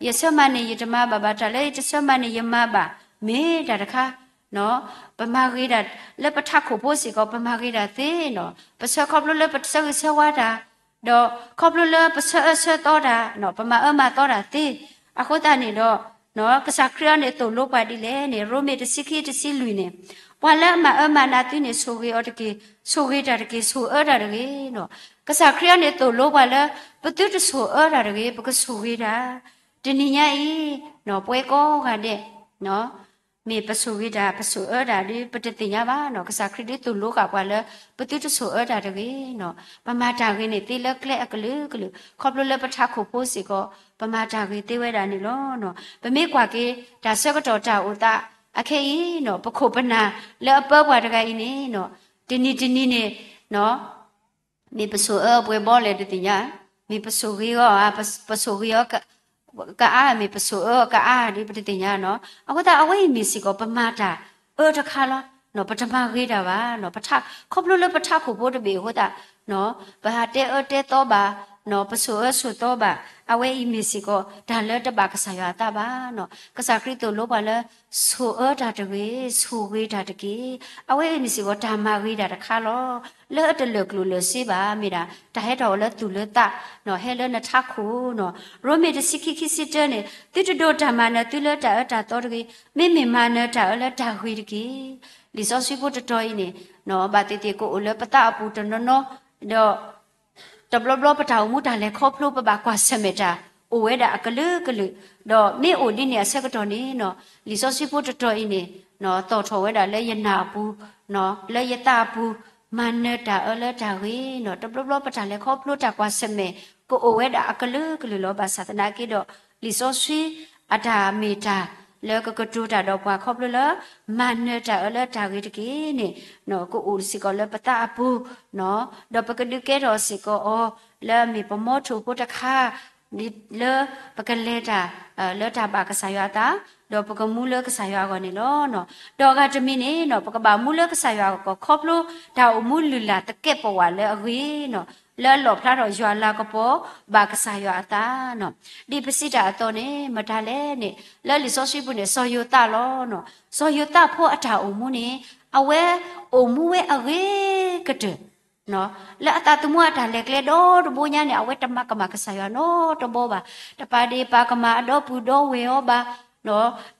ယဆၢမၤန့ၣ် ယတမၤဘၣ်ဘၣ်, တၢ်လၢယတဆၢမၤန့ၣ် ယမၤဘၣ်, မ့ၢ်တၢ်တခါ ပမၤဂ့ၤတၢ် လၢပထးခိၣ်ဖိစ့ၢ်ကီး ပမၤဂ့ၤတၢ်သ့နီၤ, ပဆၢခီဖျိလၢပဆၢဂ့ၤဆၢဝါတၢ်, ဒီးခီဖျိလၢပဆၢအၢဆၢသီတၢ်, ပမၤအၢမၤသီတၢ်သ့, အဃိသတးန့ၣ်ဒီး ကစၢ်ခရံာ်အံၤန့ၣ်သိၣ်လိပှၤဒ်လဲၣ်န့ၣ် ရိမ့ၤတဆံခံတဆံလွံၢ်န့ၣ်, ပှၤလၢအမၤအၢမၤနးသုန့ၣ် ဆိၣ်ဂ့ၤအီၤတက့ၢ်, ဆိၣ်ဂ့ၤတၢ်တက့ၢ်, ဆိၣ်အၢတၢ်တဂ့ၤနီၤ, ကစၢ်ခရံာ်အံၤန့ၣ်သိၣ်လိပှၤလၢ ပသုတဆိၣ်အၢတၢ်တဂ့ၤ, ပကဆိၣ်ဂ့ၤတၢ်, တနံၤညါအံၤ ပဝဲကိးဂၤဒဲး မ့ၢ်ပဆိၣ်ဂ့ၤတၢ် ပဆိၣ်အၢတၢ်ဒ် ပတသ့ၣ်ညါဘၣ်နီၤ, ကစၢ်ခရံာ်ဒ်သိၣ်လိဃာ်ပှၤလၢ ပသုတဆိၣ်အၢတၢ်တဂ့ၤနီၤ, ပမၤတၢ်ဂ့ၤန့ၣ်သ့လၢကျဲအကလုာ်ကလုာ်, ခီဖျိလၢပထးခိၣ်ဖိစ့ၢ်ကီး ပမၤတၢ်ဂ့ၤသ့ဝဲဒၣ်န့ၣ်လီၤ. ပမ့ၢ်ကွၢ်က့ၤ တၢ်ဆၢကတီၢ်တၢ်အိၣ်သးအခဲအံၤနီၤ, ပခိၣ်ပနၢ်လၢအပၢပှၤတဂၤအံၤန့ၣ်နီၤ, တနံၤတနံၤန့ၣ် မ့ၢ်ပဆိၣ်အၢပှဲၤဘီလဲၣ်တသ့ၣ်ညါ, မ့ၢ်ပဆိၣ်ဂ့ၤအီၤ, ပဆိၣ်ဂ့ၤအီၤကအါ, မ့ၢ်ပဆိၣ်အၢအီၤကအါဒ်ပတသ့ၣ်ညါနီၤ, အဃိသတးအဝဲအံၤမ့ၢ်စ့ၢ်ကီးပမၤတၢ်အၢတခါလီၤ. ပတမၤဂ့ၤတၢ်ဘၣ်, ခီဖျိလၢပထးခိၣ်ဖိတဘ့ၣ်အဃိသတး ပဟးတဲအၢတဲသီဘၣ်, ပဆိၣ်အၢဆိၣ်သီဘၣ်, အဝဲအံၤမ့ၢ်စ့ၢ်ကီး တၢ်လၢတဘၣ်ကစၢ်ယွၤအသးဘၣ်နီၤ, ကစၢ်ခရံာ်သိၣ်လိပှၤလၢ ဆိၣ်အၢတၢ်တဂ့ၤ, ဆိၣ်ဂ့ၤတၢ်တက့ၢ်, အဝဲအံၤမ့ၢ်စ့ၢ်ကီးတၢ်မၤဂ့ၤတၢ်တခါလီၤ. လၢအတလၢာ်ကျိၣ်လၢာ်စ့ဘၣ်, မ့ၢ်ဒၣ် တၢ်ဟဲထီၣ်အီၤလၢသူၣ်လၢသး, ဟဲလၢနထးခိၣ်နီၤ, ရိမ့ၤတဆံခံ ခံဆံတၢန့ၣ်, သုတဒိးတၢ်မၤနၢၤသုလၢတၢ်အၢတၢ်သီတဂ့ၤ, မ့မ့ၢ်မၤနၢၤတၢ်အၢလၢတၢ်ဂ့ၤတက့ၢ်. လံာ်စီဆှံဖိတတီၤအံၤန့ၣ် ဘၣ်သ့ၣ်သ့ၣ်ကအိၣ်လၢပသးအပူၤတနီၤနီၤ, ဒီး တဘျီဘျီပတၢ်အိၣ်မူတၢ်လဲၤခီဖျိ ပဘၣ်ကွၢ်ဆၢၣ်မဲာ်တၢ် အိၣ်ဝဲဒၣ်အကလုာ်ကလုာ်, ဒီးမ့ၢ်အိၣ်ဒ်န့ၣ်အဆၢကတီၢ်န့ၣ်နီၤ, လံာ်စီဆှံဖိတတီၤအံၤန့ၣ် သီၣ်ထီၣ်ဝဲဒၣ်လၢယနၢ်အပူၤ, လၢယသးအပူၤ, မၤနၢၤတၢ်အၢလၢတၢ်ဂ့ၤနီၤ, တဘျီဘျီပတၢ်လဲၤခီဖျိတၢ်ကွၢ်ဆၢၣ်မဲာ် ကအိၣ်ဝဲဒၣ်အကလုာ်ကလုာ်လီၤ. ဘၣ်ဆၣ်သနာ်က့ဒီး လံာ်စီဆှံအတၢ်မ့ၢ်တၢ်လၢကကတိၤတၢ်ဒီးပှၤခီဖျိလၢ မၤနၢၤတၢ်အၢလၢတၢ်ဂ့ၤတက့ၢ်န့ၣ် ကအိၣ်စ့ၢ်ကီးလၢပသးအပူၤ, ဒီးပကဒုးကဲထီၣ်စ့ၢ်ကီးအီၤ လၢအမ့ၢ်ပမီထိၣ်ဖိတခါ လၢပကလဲၤတၢ် လၢတၢ်ဘၣ်ကစၢ်ယွၤအသး, ဒီးပကမူလၢကစၢ်ယွၤအဂီၢ်န့ၣ်လီၤ. ဒီးအဂၤတမံၤန့ၣ် ပကဘၣ်မူလၢကစၢ်ယွၤအဂီၢ် ခီဖျိတၢ်အိၣ်မူလုၢ်လၢ်သကဲးပဝးလၢအဂ့ၤ, လၢအလီၣ်ဖျါထီၣ်ယွၤလၤကပီၤ ဘၣ်ကစၢ်ယွၤအသး, ဒ်ပစံးတၢ်အသိးန့ၣ် မတၤလဲၣ်န့ၣ် လၢလံာ်စီဆှံပူၤန့ၣ် စီၤယိၤသးလီၤ. စီၤယိၤသးဖိအတၢ်အိၣ်မူန့ၣ် အဝဲအိၣ်မူဝဲအဂ့ၤကတၢၢ် လၢအသးသမူအတၢ်လဲၤကျဲဒီတဘိညါန့ၣ် အဝဲတမၤကမၣ်ကစၢ်ယွၤနီတဘီဘၣ်. တပာ်ဒ့ၣ်ပာ်ကမၣ်အဒီပုၢ်ဒီဝဲၢ်အီၤဘၣ်,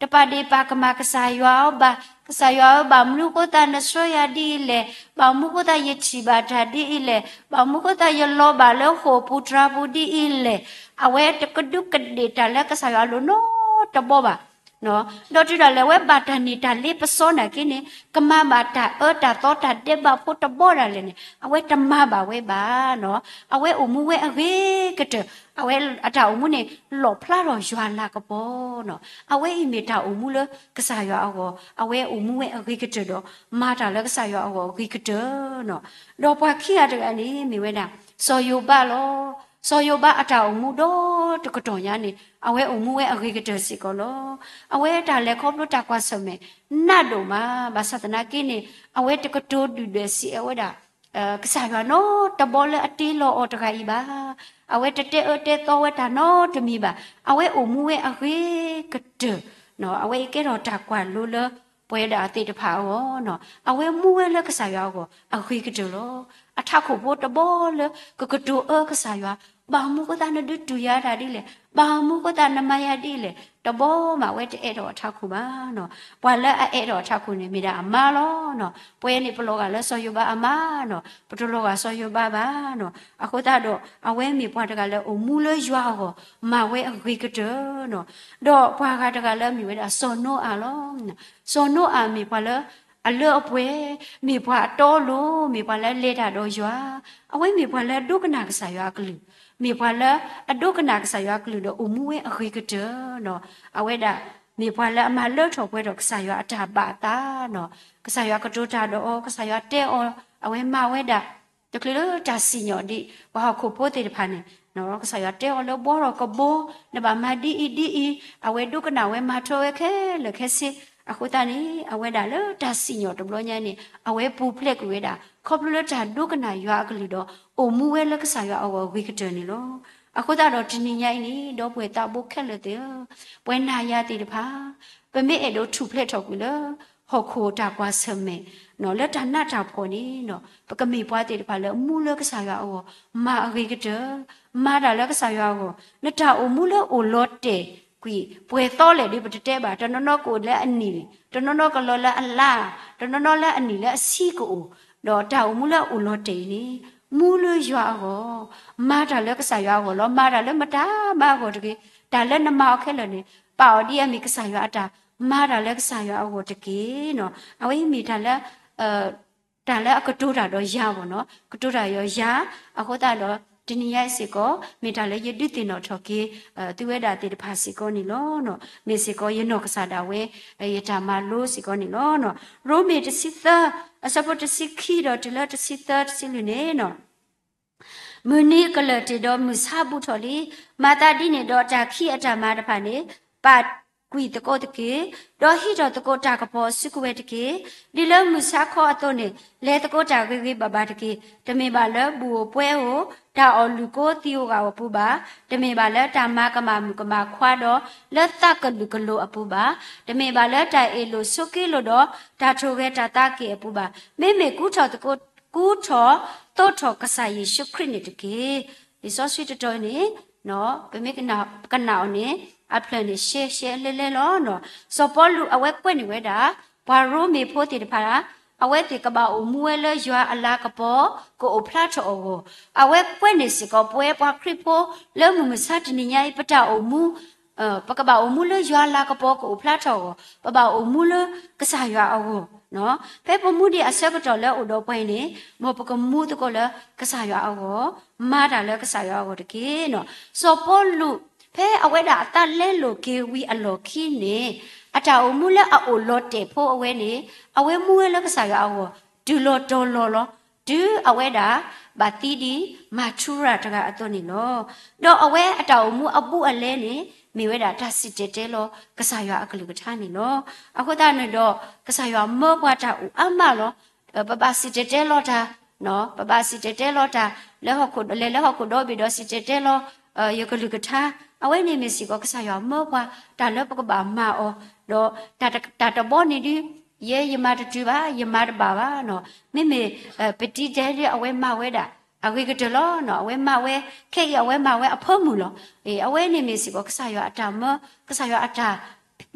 တပာ်ဒ့ၣ်ပာ်ကမၣ်ကစၢ်ယွၤအီၤဘၣ်. ကစၢ်ယွၤဧၢ, ဘၣ်မနုၤဃိသတးနဆှၢယၤဒ်အံၤလဲၣ်, ဘၣ်မနုၤဃိသတးယထံၣ်ဘၣ်တၢ်ဒ်အံၤလဲၣ်, ဘၣ်မနုၤဃိသတးယလီၤဘၣ်လၢဃိာ်ပူၤတြၤပူၤဒ်အံၤလဲၣ်. အဝဲတကဒူးကဒ့ၣ်တၢ်လၢကစၢ်ယွၤအလိၤနီတဘီဘၣ်. ဒီးတုၤဒၣ်လဲာ် အဝဲဘၣ်တၢ်န့ၢ်တၢ်လ့ပစီနာ်က့န့ၣ် ကမၤဘၣ်တၢ်အၢတၢ်သီတၢ်ဒဲးဘးဖိတဘီဒၣ်လဲာ်န့ၣ် အဝဲတမၤဘၣ်ဝဲဘၣ်. အဝဲအိၣ်မူဝဲအဂ့ၤကတၢၢ်, အဝဲအတၢ်အိၣ်မူန့ၣ် လီၣ်ဖျါထီၣ်ယွၤလၤကပီၤနီၤ. အဝဲအံၤမ့ၢ်တၢ်အိၣ်မူလၢကစၢ်ယွၤအဂီၢ်, အဝဲအိၣ်မူဝဲအဂ့ၤကတၢၢ်ဒီး မၤတၢ်လၢကစၢ်ယွၤအဂီၢ်အဂ့ၤကတၢၢ်နီၤ. ဒီးပှၤခံဂၤတဂၤန့ၣ် မ့ၢ်ဝဲဒၣ် စီၤယိၤဘးလီၤ. စီၤယိၤဘးအတၢ်အိၣ်မူဒီတကတီၢ်ညါန့ၣ် အဝဲအိၣ်မူဝဲအဂ့ၤကတၢၢ်စ့ၢ်ကီးလီၤ. အဝဲတၢ်လဲၤခီဖျိတၢ်ကွၢ်ဆၢၣ်မဲာ် နးဒိၣ်မး, ဘၣ်ဆၣ်သနာ်က့န့ၣ် အဝဲတကတိၤဒုၣ်ဒွဲၣ်စံးအဝဲဒၣ် ကစၢ်ယွၤနီတဘီလၢအတ့လီၤအီၤတဂၤအံၤဘၣ်. အဝဲတတဲအၢတဲသီဝဲတၢ်နီတမံၤဘၣ်. အဝဲအိၣ်မူဝဲအဂ့ၤကတၢၢ်, အဝဲအံၤကဲထီၣ်တၢ်ကွၢ်လိလၢပဝဲဒၣ်သ့ၣ်တဖၣ်အဂီၢ်, အဝဲမူဝဲလၢကစၢ်ယွၤအဂီၢ်အဂ့ၤကတၢၢ်လီၤ. အထးခိၣ်ဖိတဘီလၢကကတိၤအၢကစၢ်ယွၤ, ဘၣ်မနုၤဃိသတးနဒုးတူၢ်ယၤတၢ်ဒ်လဲၣ်, ဘၣ်မနုၤဃိသတးနမၤယၤဒ်လဲၣ်, တဘီမး အဝဲတအဲၣ်ဒိးအထးခိၣ်ဘၣ်နီၤ. ပှၤလၢအအဲၣ်ဒိးအထးခိၣ်န့ၣ် မ့ၢ်ဒၣ်အမါလီၤနီၤ. ပဝဲန့ၣ် ပလီၤဂာ်လၢစီၤယိၤဘးအမါနီၤ, ပတလီၤဂာ်စီၤယိၤဘးဘၣ်နီၤ. အဃိသတးဒီး အဝဲမ့ၢ်ပှၤတဂၤလၢအိၣ်မူလၢယွၤအဂီၢ် မၤဝဲအဂ့ၤကတၢၢ်နီၤ. ဒီးပှၤဂၤတဂၤလၢအမ့ၢ်ဝဲဒၣ်စီၤနိအၤလီၤ. စီၤနိအၤမ့ၢ်ပှၤလၢအလၢအပှဲၤ, မ့ၢ်ပှၤအတီအလိၤ, မ့ၢ်ပှၤလၢအလဲၤတၢ်ဒီးယွၤ, အဝဲမ့ၢ်ပှၤလၢအဒိကနၣ်ကစၢ်ယွၤအကလုၢ်, မ့ၢ်ပှၤလၢအဒိကနၣ်ကစၢ်ယွၤအကလုၢ်ဒီးအိၣ်မူဝဲအဂ့ၤကတၢၢ်နီၤ. အဝဲဒၣ်မ့ၢ်ပှၤလၢအမၤလၢထီၣ်ပှဲၤထီၣ်ကစၢ်ယွၤအတၢ်ဘၣ်အသးနီၤ. ကစၢ်ယွၤကတိၤတၢ်ဒီးအီၤ, ကစၢ်ယွၤတဲအီၤ, အဝဲမၤဝဲဒၣ် တချုးလၢတၢ်စံၣ်ညီၣ်ဒံး ပှၤဟီၣ်ခိၣ်ဖိသ့ၣ်တဖၣ်န့ၣ်, ကစၢ်ယွၤတဲအီၤလၢဘှီထီၣ်ကဘီ, နဘၣ်မၤဒ်အံၤဒ်အံၤ, အဝဲဒိကနၣ်ဝဲမၤထွဲဝဲခဲလၢာ်ခဲဆ့. အဃိသတးန့ၣ် အဝဲဒၣ်လၢတၢ်စံၣ်ညီၣ်တဘျီညါန့ၣ် အဝဲပူၤဖျဲးကွံာ်ဝဲဒၣ် ခီဖျိလၢတၢ်ဒိကနၣ်ယွၤအကလုၢ်ဒီး အိၣ်မူဝဲလၢကစၢ်ယွၤအဂီၢ်အဂ့ၤကတၢၢ်န့ၣ်လီၤ. အဃိသတးဒီးတနံၤညါအံၤန့ၣ် ဒီပုၢ်ဝဲၢ်သးဘိခဲလၢာ်သ့ၣ်ဧၢ, ပဝဲနၤယၤသ့ၣ်တဖၣ် ပမ့ၢ်အဲၣ်ဒိးထူၣ်ဖျဲးထီၣ်ကွံာ်လၢ ဟီၣ်ခိၣ်တၢ်ကွၢ်ဆၢၣ်မဲာ် လၢတၢ်နးတၢ်ဖှီၣ်န့ၣ်, ပကမ့ၢ်ပှၤသ့ၣ်တဖၣ်လၢအမူလၢကစၢ်ယွၤအဂီၢ် မၤအဂ့ၤကတၢၢ်, မၤတၢ်လၢကစၢ်ယွၤအဂီၢ်, နတၢ်အိၣ်မူလၢအိၣ်လီၤတဲာ်ကွံာ် ပှဲၤသီလဲၣ်ဒ်ပတတဲဘၣ်, တနီၤနီၤကအိၣ်လၢအနံၣ်, တနီၤနီၤကလီၤလၢအလါ, တနီၤနီၤလၢအနံၣ်လၢအဆံကအိၣ်, ဒီးတၢ်အိၣ်မူလၢအအိၣ်လီၤတဲာ်အံၤန့ၣ် မူလၢယွၤအဂီၢ်, မၤတၢ်လၢကစၢ်ယွၤအဂီၢ်လီၤ. မၤတၢ်လၢမတၤမၤအဂီၢ်တဂ့ၤ, တၢ်လၢနမၤအီၤခဲလၢာ်န့ၣ် ပာ်အီၤဒ်အမ့ၢ်ကစၢ်ယွၤအတၢ်, မၤတၢ်လၢကစၢ်ယွၤအဂီၢ်တက့ၢ်နီၤ. အဝဲအံၤမ့ၢ်တၢ်လၢ တၢ်လၢအကတိၤတၢ်ဒီးယၤဘၣ်နီၤ, ကတိၤတၢ်ဒီးယၤ, အဃိသတးဒီး တနံၤညါအံၤစ့ၢ်ကီး မ့ၢ်တၢ်လၢယဒုးသ့ၣ်နီၣ်ထီၣ်က့ၤ သုဝဲဒၣ်သ့ၣ်တဖၣ်စ့ၢ်ကီးန့ၣ်လီၤ. မ့ၢ်စ့ၢ်ကီးယနီၢ်ကစၢ်ဒၣ်ဝဲ ယတၢ်မၤလိစ့ၢ်ကီးန့ၣ်လီၤ. ရိမ့ၤတဆံသၢ အဆၢဖိတဆံခံဒီးတုၤလၢတဆံသၢ တဆံလွံၢ်န့ၣ်နီၤ မုၢ်နံၤကလၢာ်တ့ၢ်ဒီးမုၢ်ဆါဘူးထီၣ်လံ. မၤသးဒ်န့ၣ်ဒီးတၢ်ခံးအတၢ်မၤတဖၣ်န့ၣ် ပာ်ကွံာ်သကိးတက့ၢ်. ဒီးဟံးထီၣ်သကိးတၢ်ကပီၤအစုကဝဲၤတက့ၢ်. ဒ်လၢမုၢ်ဆါခီအသိးန့ၣ် လဲၤသကိးတၢ်ဂ့ၤဂ့ၤဘၣ်ဘၣ်တက့ၢ်. တမ့ၢ်ဘၣ်လၢဘူၣ်ဧိၤပှဲၤဧိၤ တၢ်အီၣ်လုၣ်ကိသံဧိၤဂၣ်ဧိၤအပူၤဘၣ်. တမ့ၢ်ဘၣ်လၢတၢ်မၤကမၣ်မုၣ်ကမၣ်ခွါဒီး လၢသးကလုာ်ကလိၤအပူၤဘၣ်. တမ့ၢ်ဘၣ်လၢတၢ်အ့ၣ်လိာ်ဆိးက့လိာ်ဒီး တၢ်ထိၣ်ဂဲၤတၢ်သးက့ၣ်အပူၤဘၣ်. မ့မ့ၢ်ကူထီၣ်သကိး ကူထီၣ်သိးထီၣ်ကစၢ်ယ့ၣ်ၡူးခရံာ်န့ၣ်တက့ၢ်. လံာ်စီဆှံတတီၤန့ၣ် ပမ့ၢ်ကနၣ်အီၤန့ၣ် အဖျၢၣ်န့ၣ် ရှဲရှဲလဲလဲလီၤ. စီၤပီလူးအဝဲကွဲးန့ၢ်ဝဲဒၣ် ပှၤရိမ့ၤဖိသ့ၣ်တဖၣ် အဝဲသ့ၣ်ကဘၣ်အိၣ်မူဝဲလၢယွၤအလၤကပီၤ ကအိၣ်ဖျါထီၣ်အဂီၢ်, အဝဲကွဲးန့ၢ်စ့ၢ်ကီး ပဝဲပှၤခရံာ်ဖိလၢမုၢ်မဆါတနံၤညါအံၤ ပတၢ်အိၣ်မူ ပကဘၣ်အိၣ်မူလၢယွၤလၤကပီၤကအိၣ်ဖျါထီၣ်အဂီၢ်, ပဘၣ်အိၣ်မူလၢကစၢ်ယွၤအဂီၢ်. ဖဲပမူဒံးအဆၢကတီၢ်လၢအအိၣ်ဒီးပှၤအံၤန့ၣ် မ်ပကမူသကိးလၢကစၢ်ယွၤအဂီၢ်, မၤတၢ်လၢကစၢ်ယွၤအဂီၢ်တက့ၢ်. စီၤပီလူး ဖဲအဝဲဒၣ်အသးလဲလိာ်က့ၤဝံၤအလီၢ်ခံန့ၣ် အတၢ်အိၣ်မူလၢအအိၣ်လီၤတဲာ်ဖိအဝဲန့ၣ် အဝဲမူဝဲလၢကစၢ်ယွၤအဂီၢ် တုၤလီၤတီၤလီၤလီၤ. တုၤအဝဲဒၣ် ဘၣ်သံဒ်မၤထူရၤတဂၤအသိးန့ၣ်လီၤ. ဒီးအဝဲအတၢ်အိၣ်မူအဘူးအလဲန့ၣ် မ့ၢ်ဝဲဒၣ်တၢ်စံၣ်တဲၤတဲလီၤကစၢ်ယွၤအကလုၢ်ကထါန့ၣ်လီၤ. အဃိသတးန့ၣ်ဒီး ကစၢ်ယွၤမၢပှၤတၢ်အိၣ်အါမးလီၤ. ပဘၣ်စံၣ်တဲၤတဲလီၤတၢ်, ပဘၣ်စံၣ်တဲၤတဲလီၤတၢ်, လဲၤလၢဟီၣ်ခိၣ်ဒီဘ့ၣ်ဒီးစံၣ်တဲၤတဲလီၤ ယကလုၢ်ကထါ, အဝဲန့ၣ်မ့ၢ်စ့ၢ်ကီးကစၢ်ယွၤမၢပှၤတၢ်လၢပကဘၣ်မၤအီၤ, ဒီးတၢ်တဘီန့ၣ်ဒုး ယဲယမၤတတုၤဘၣ်, ယမၤတဘၣ်ဘၣ်နီၤ, မ့မ့ၢ် ပတံတဲဒ်အဝဲမၤဝဲဒၣ် အဂ့ၤကတၢၢ်လီၤနီၤ, အဝဲမၤဝဲ ခဲအံၤအဝဲမၤဝဲအဖၢမုၢ်လီၤ. အဝဲန့ၣ်မ့ၢ်စ့ၢ်ကီးကစၢ်ယွၤအတၢ်မၢ, ကစၢ်ယွၤအတၢ်